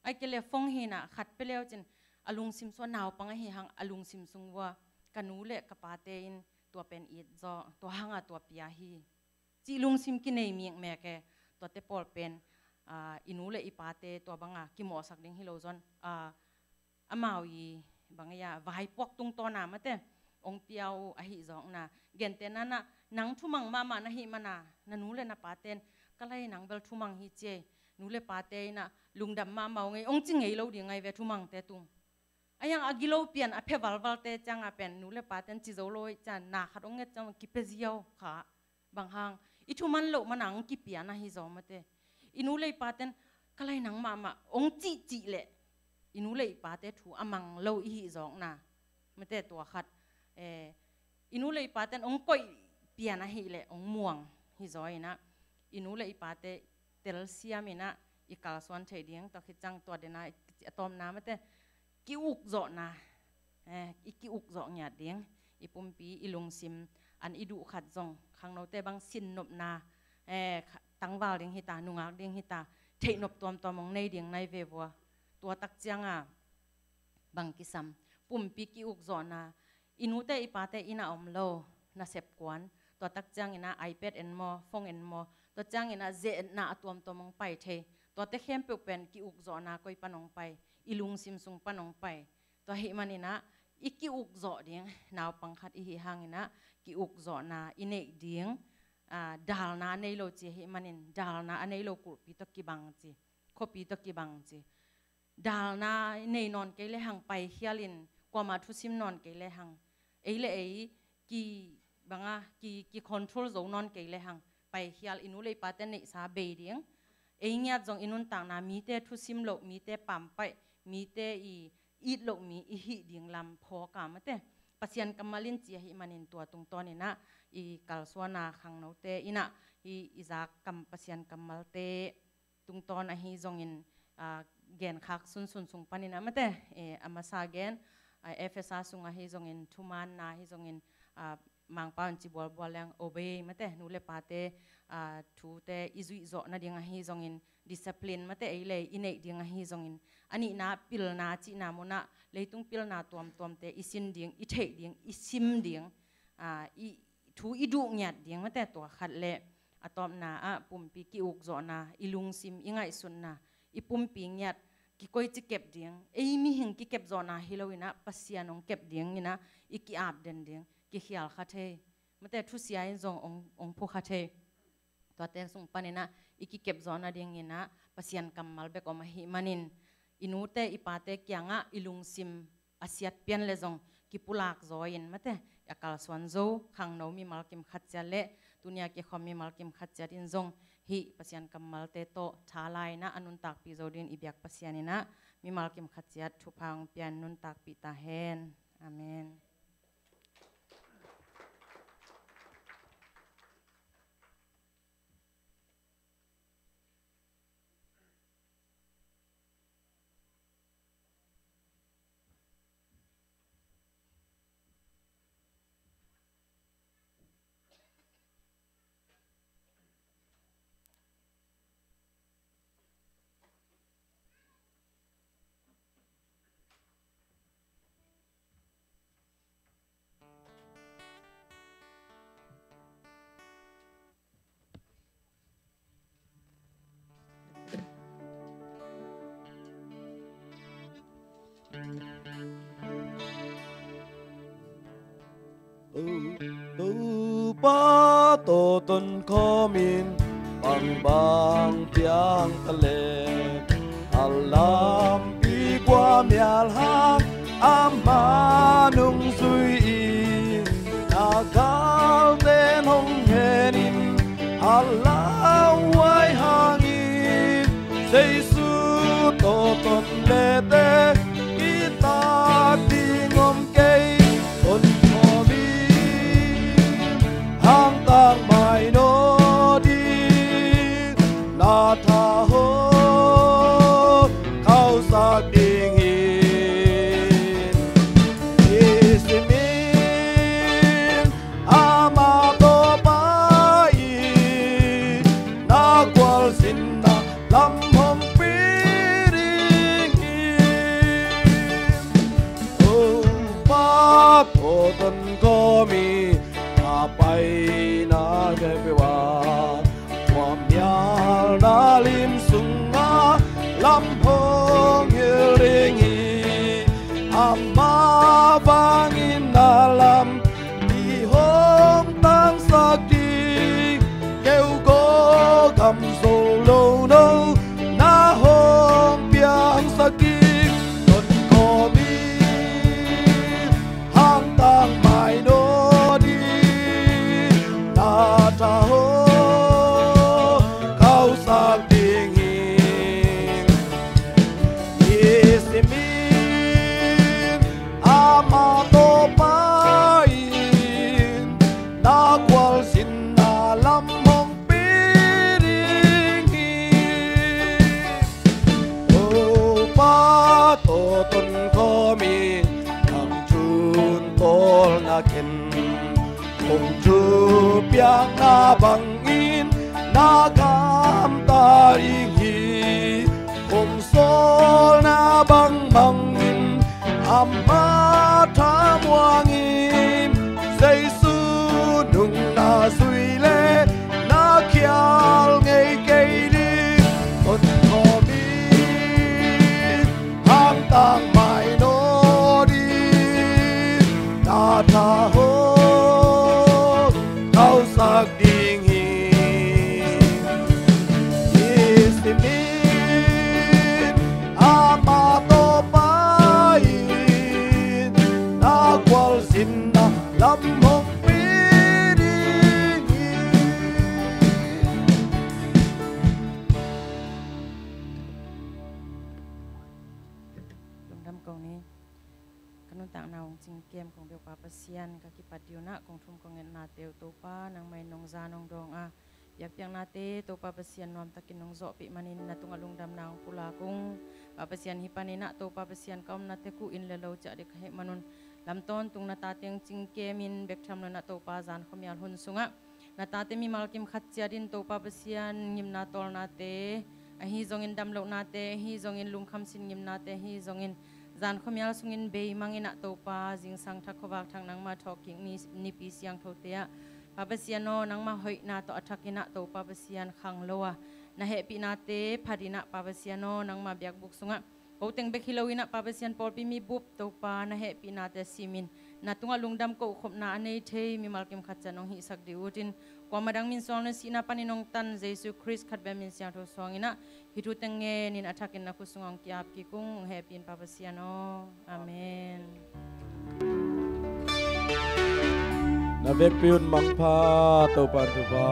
Ai ke le phone hinah khat pia leu cin a lungsim sua naupang ahi hang a lungsim sung vua ka nu le ka pate in tua pen it zaw, tua hanga tua pia hi. Cih lungsim kinei mikmek e, tuate pawl pen, ah, i nu le i pate tua banga kimawhsak ding hi lo zon, ah, amau i bang ia vaipuak tungtawna mate, ong pia uh ahi zawkna. Gentehna in ah, nang thumang mahmah na hih man a, na nu le na pate'n, "Ka lai, nang bel thumang hi," ci ei. Nu le pate in ah, "Lungdam mahmah ung ei," ong ci ngei lo ding ahi ve thumangte tung. A iang a gilo pian a phe valvalte ciang a pen nu le pate'n ci zo lo ei ciang, na khat ong nget ciang kipia ziau kha. Bang hang, i thu man loh man a ong kipia na hi zaw mate. I nu le i pate'n, "Ka lai, nang mahmah," ong cihcih leh i nu le i pate thu a mang lo i hih zawkna. Mate, tua khat. Eh, i nu le i pate'n ong koih pian ahih leh ong muang hi zaw in ah, i nu le i pate telsiam in ah i kalsuan theih ding, tua khit ciang tua den a, a tawpna mate, ki-ukzawhna. Eh, i ki-ukzawh ngiat ding. I pumpi, i lungsim, an i duh khat zong, khangnote bang sinnopna, eh, kha-, tangval ding hi ta, nungak ding hi ta, theihnop tuamtuam ong nei ding nai ve vua. Tua tak ciang a, bang kisam, pumpi ki-ukzawhna. I nute i pate inn ah om lo, nasep kuan. Tua tak ciang in ah iPad en maw, phone en maw, tua ciang in ah ze-etna a tuamtuam ong pai thei. Tuate khempeuh pen ki-ukzawhna koi pan ong pai, i lungsim sung pan ong pai. Tua ahih man in ah, i ki-ukzawh ding, naupang khat i hih hang in ah, ki-ukzawhna i neih ding, ah, dalna a nei lo ci ahih manin, dalna a nei lo kulhpi tawh kibang ci, khuapi tawh kibang ci. Dalna i nei nawn kei lehang paikhial in, kuamah thusim nawn kei lehang, ei le ei ki bang a, ki, ki control zo nawn kei lehang, paikhial, i nu le i pate neihsa bei ding. Ei ngiat zong i nuntakna mite thusim loh, mite pampaih, mite i it loh mi i hih ding lam phawk a mate. Pasian kammal in ci ahih manin tua tungtawn in ah i kalsuan a khangnote in ah i, i zak kam, Pasian kammalte tungtawn ahi zongin, ah, genkhak sunsun sung pan in ah mate, eh, a masa gen, ah, Efesa sung ahi zongin thumaanna ahi zongin, ah, Mangpau in ci bualbual leng obey mate, nu le pate, ah, thute i zuih zawh nading ahi zongin, discipline mate, ei le ei i neih ding ahi zongin, a nihna pilna cihna mun ah leitung pilna tuamtuamte i sin ding, i theih ding, i sim ding, ah, i thu i duh ngiat ding mate, tua khat le a tawpna ah pumpi ki-ukzawhna, i lungsim, i ngaihsutna, i pumpi ngiat, kikoici kep ding, ei mihing kikepzawhna hi lo in ah, Pasian ong kep ding in ah i ki-ap den ding, kikhial kha thei. Mate, thusia in zong ong, ong phu kha thei. Tuate sung pan in ah i kikepzawh nading in ah Pasian kammal bek om ahih manin, i nute i pate kiangah i lungsim a siat pian le zong kipulak zaw in mate, a kalsuan zo khangno mimal kim khat ciat le tuni a kikhawm mimal kim khat ciat in zong hih Pasian kammalte tawh tha la in ah a nuntakpih zo dingin i biak Pasian in ah mimal kim khat ciat thupha ong pia in nuntakpih ta hen. Amen. Topa tawh tonkhawm in bangbang piang ta leh, a lampi kua mial hang amah nungzui in, a galte'n hong hen in a lauhuai hangin, Jesu tawh ton lete i tak ding om kei. Tonkhawm in hangtak mai nawn ding, na thahaw khauhsak ding hi. I sim in amah tawh pai in, na gualzinna lam hong pia ding hi. Topa tawh tonkhawm in, a paina khempeuh ah kua mial na lim sungah lam hong hilh Tonkhawmin nang thu tawlna ken, kong thupiakna bangin na gamta ding hi. Kong sawlna bangmangin amah thamuangin, Jesu nungna zui le na khial ngei kei ding. Tonkhawmin hangtang mai nawn ding, na tha hong khauhsak ding hi. Nisimin amah Topa in na gualzinna lam hong pia ding hi. Lungdam ko ni. Ka nuntakna hong cingkem kong biakpa Pasian, ka kipat ding uh ah kong thum kong ngetnate uh Topa nangmah in nong za nong dawng a, biakpiaknate Topa Pasian nuamtakin nong zawhpih manin na tungah lungdamna hong pulak ung. Pa Pasian, hih panin ah Topa Pasian ka omna tek uh inn le lo ciah ding ka hih manun, lam tawntung na tate hong cingkemin bek tham loin ah Topa zan khuamial hun sungah na tate mimal kim khat ciatin Topa Pasian ngimna tawlnate ahi zongin, damlohnate ahi zongin, lungkham sin ngimnate ahi zongin, zan khuamial sungin beimangin ah Topa zingsang thak khuavak thak nangmah thawhkik ni, Nipi siangthote ah Pa Pasian aw, nangmah hoihna tawh a thakin ah Topa Pasian khang lo a, na hehpihnate phatin ah Pa Pasian aw, nangmah biakbuk sungah ko teng bek hi loin ah Pa Pasian pawlpi mi bup Topa na hehpihnate simin na tungah lungdam kohkhopna a nei thei mimal kim khat ciat nong hihsak ding utin, kuamah dang min suang lo in sihna panin hong tan Jesu Khrist khat bek min siangtho suangin ah hih thu teng ngenin a thakin na khut sungah hong ki-ap kik ung. Hong hehpih in Pa Pasian aw. Amen. Na vekpi un mangpha, Topa in thupha.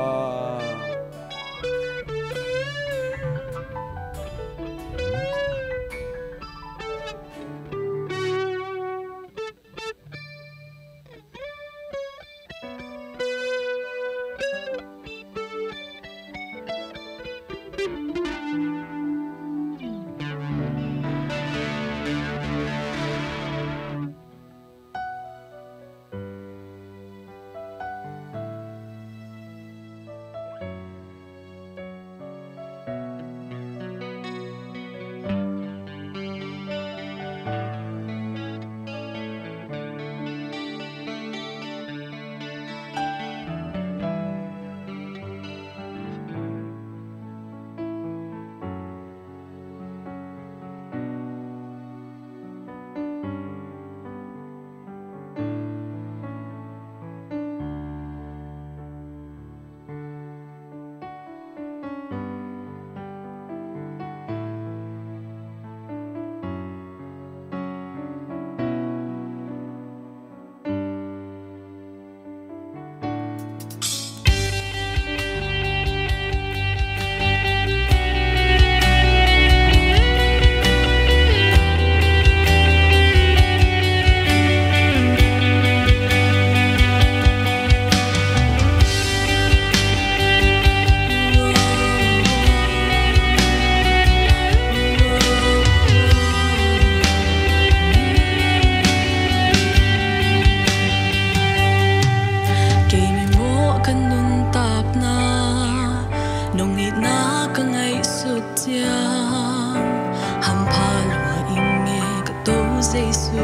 Kei mimawh ka nuntakna, nong itna ka ngaihsut ciang, hampha lua ing e ka To Jesu.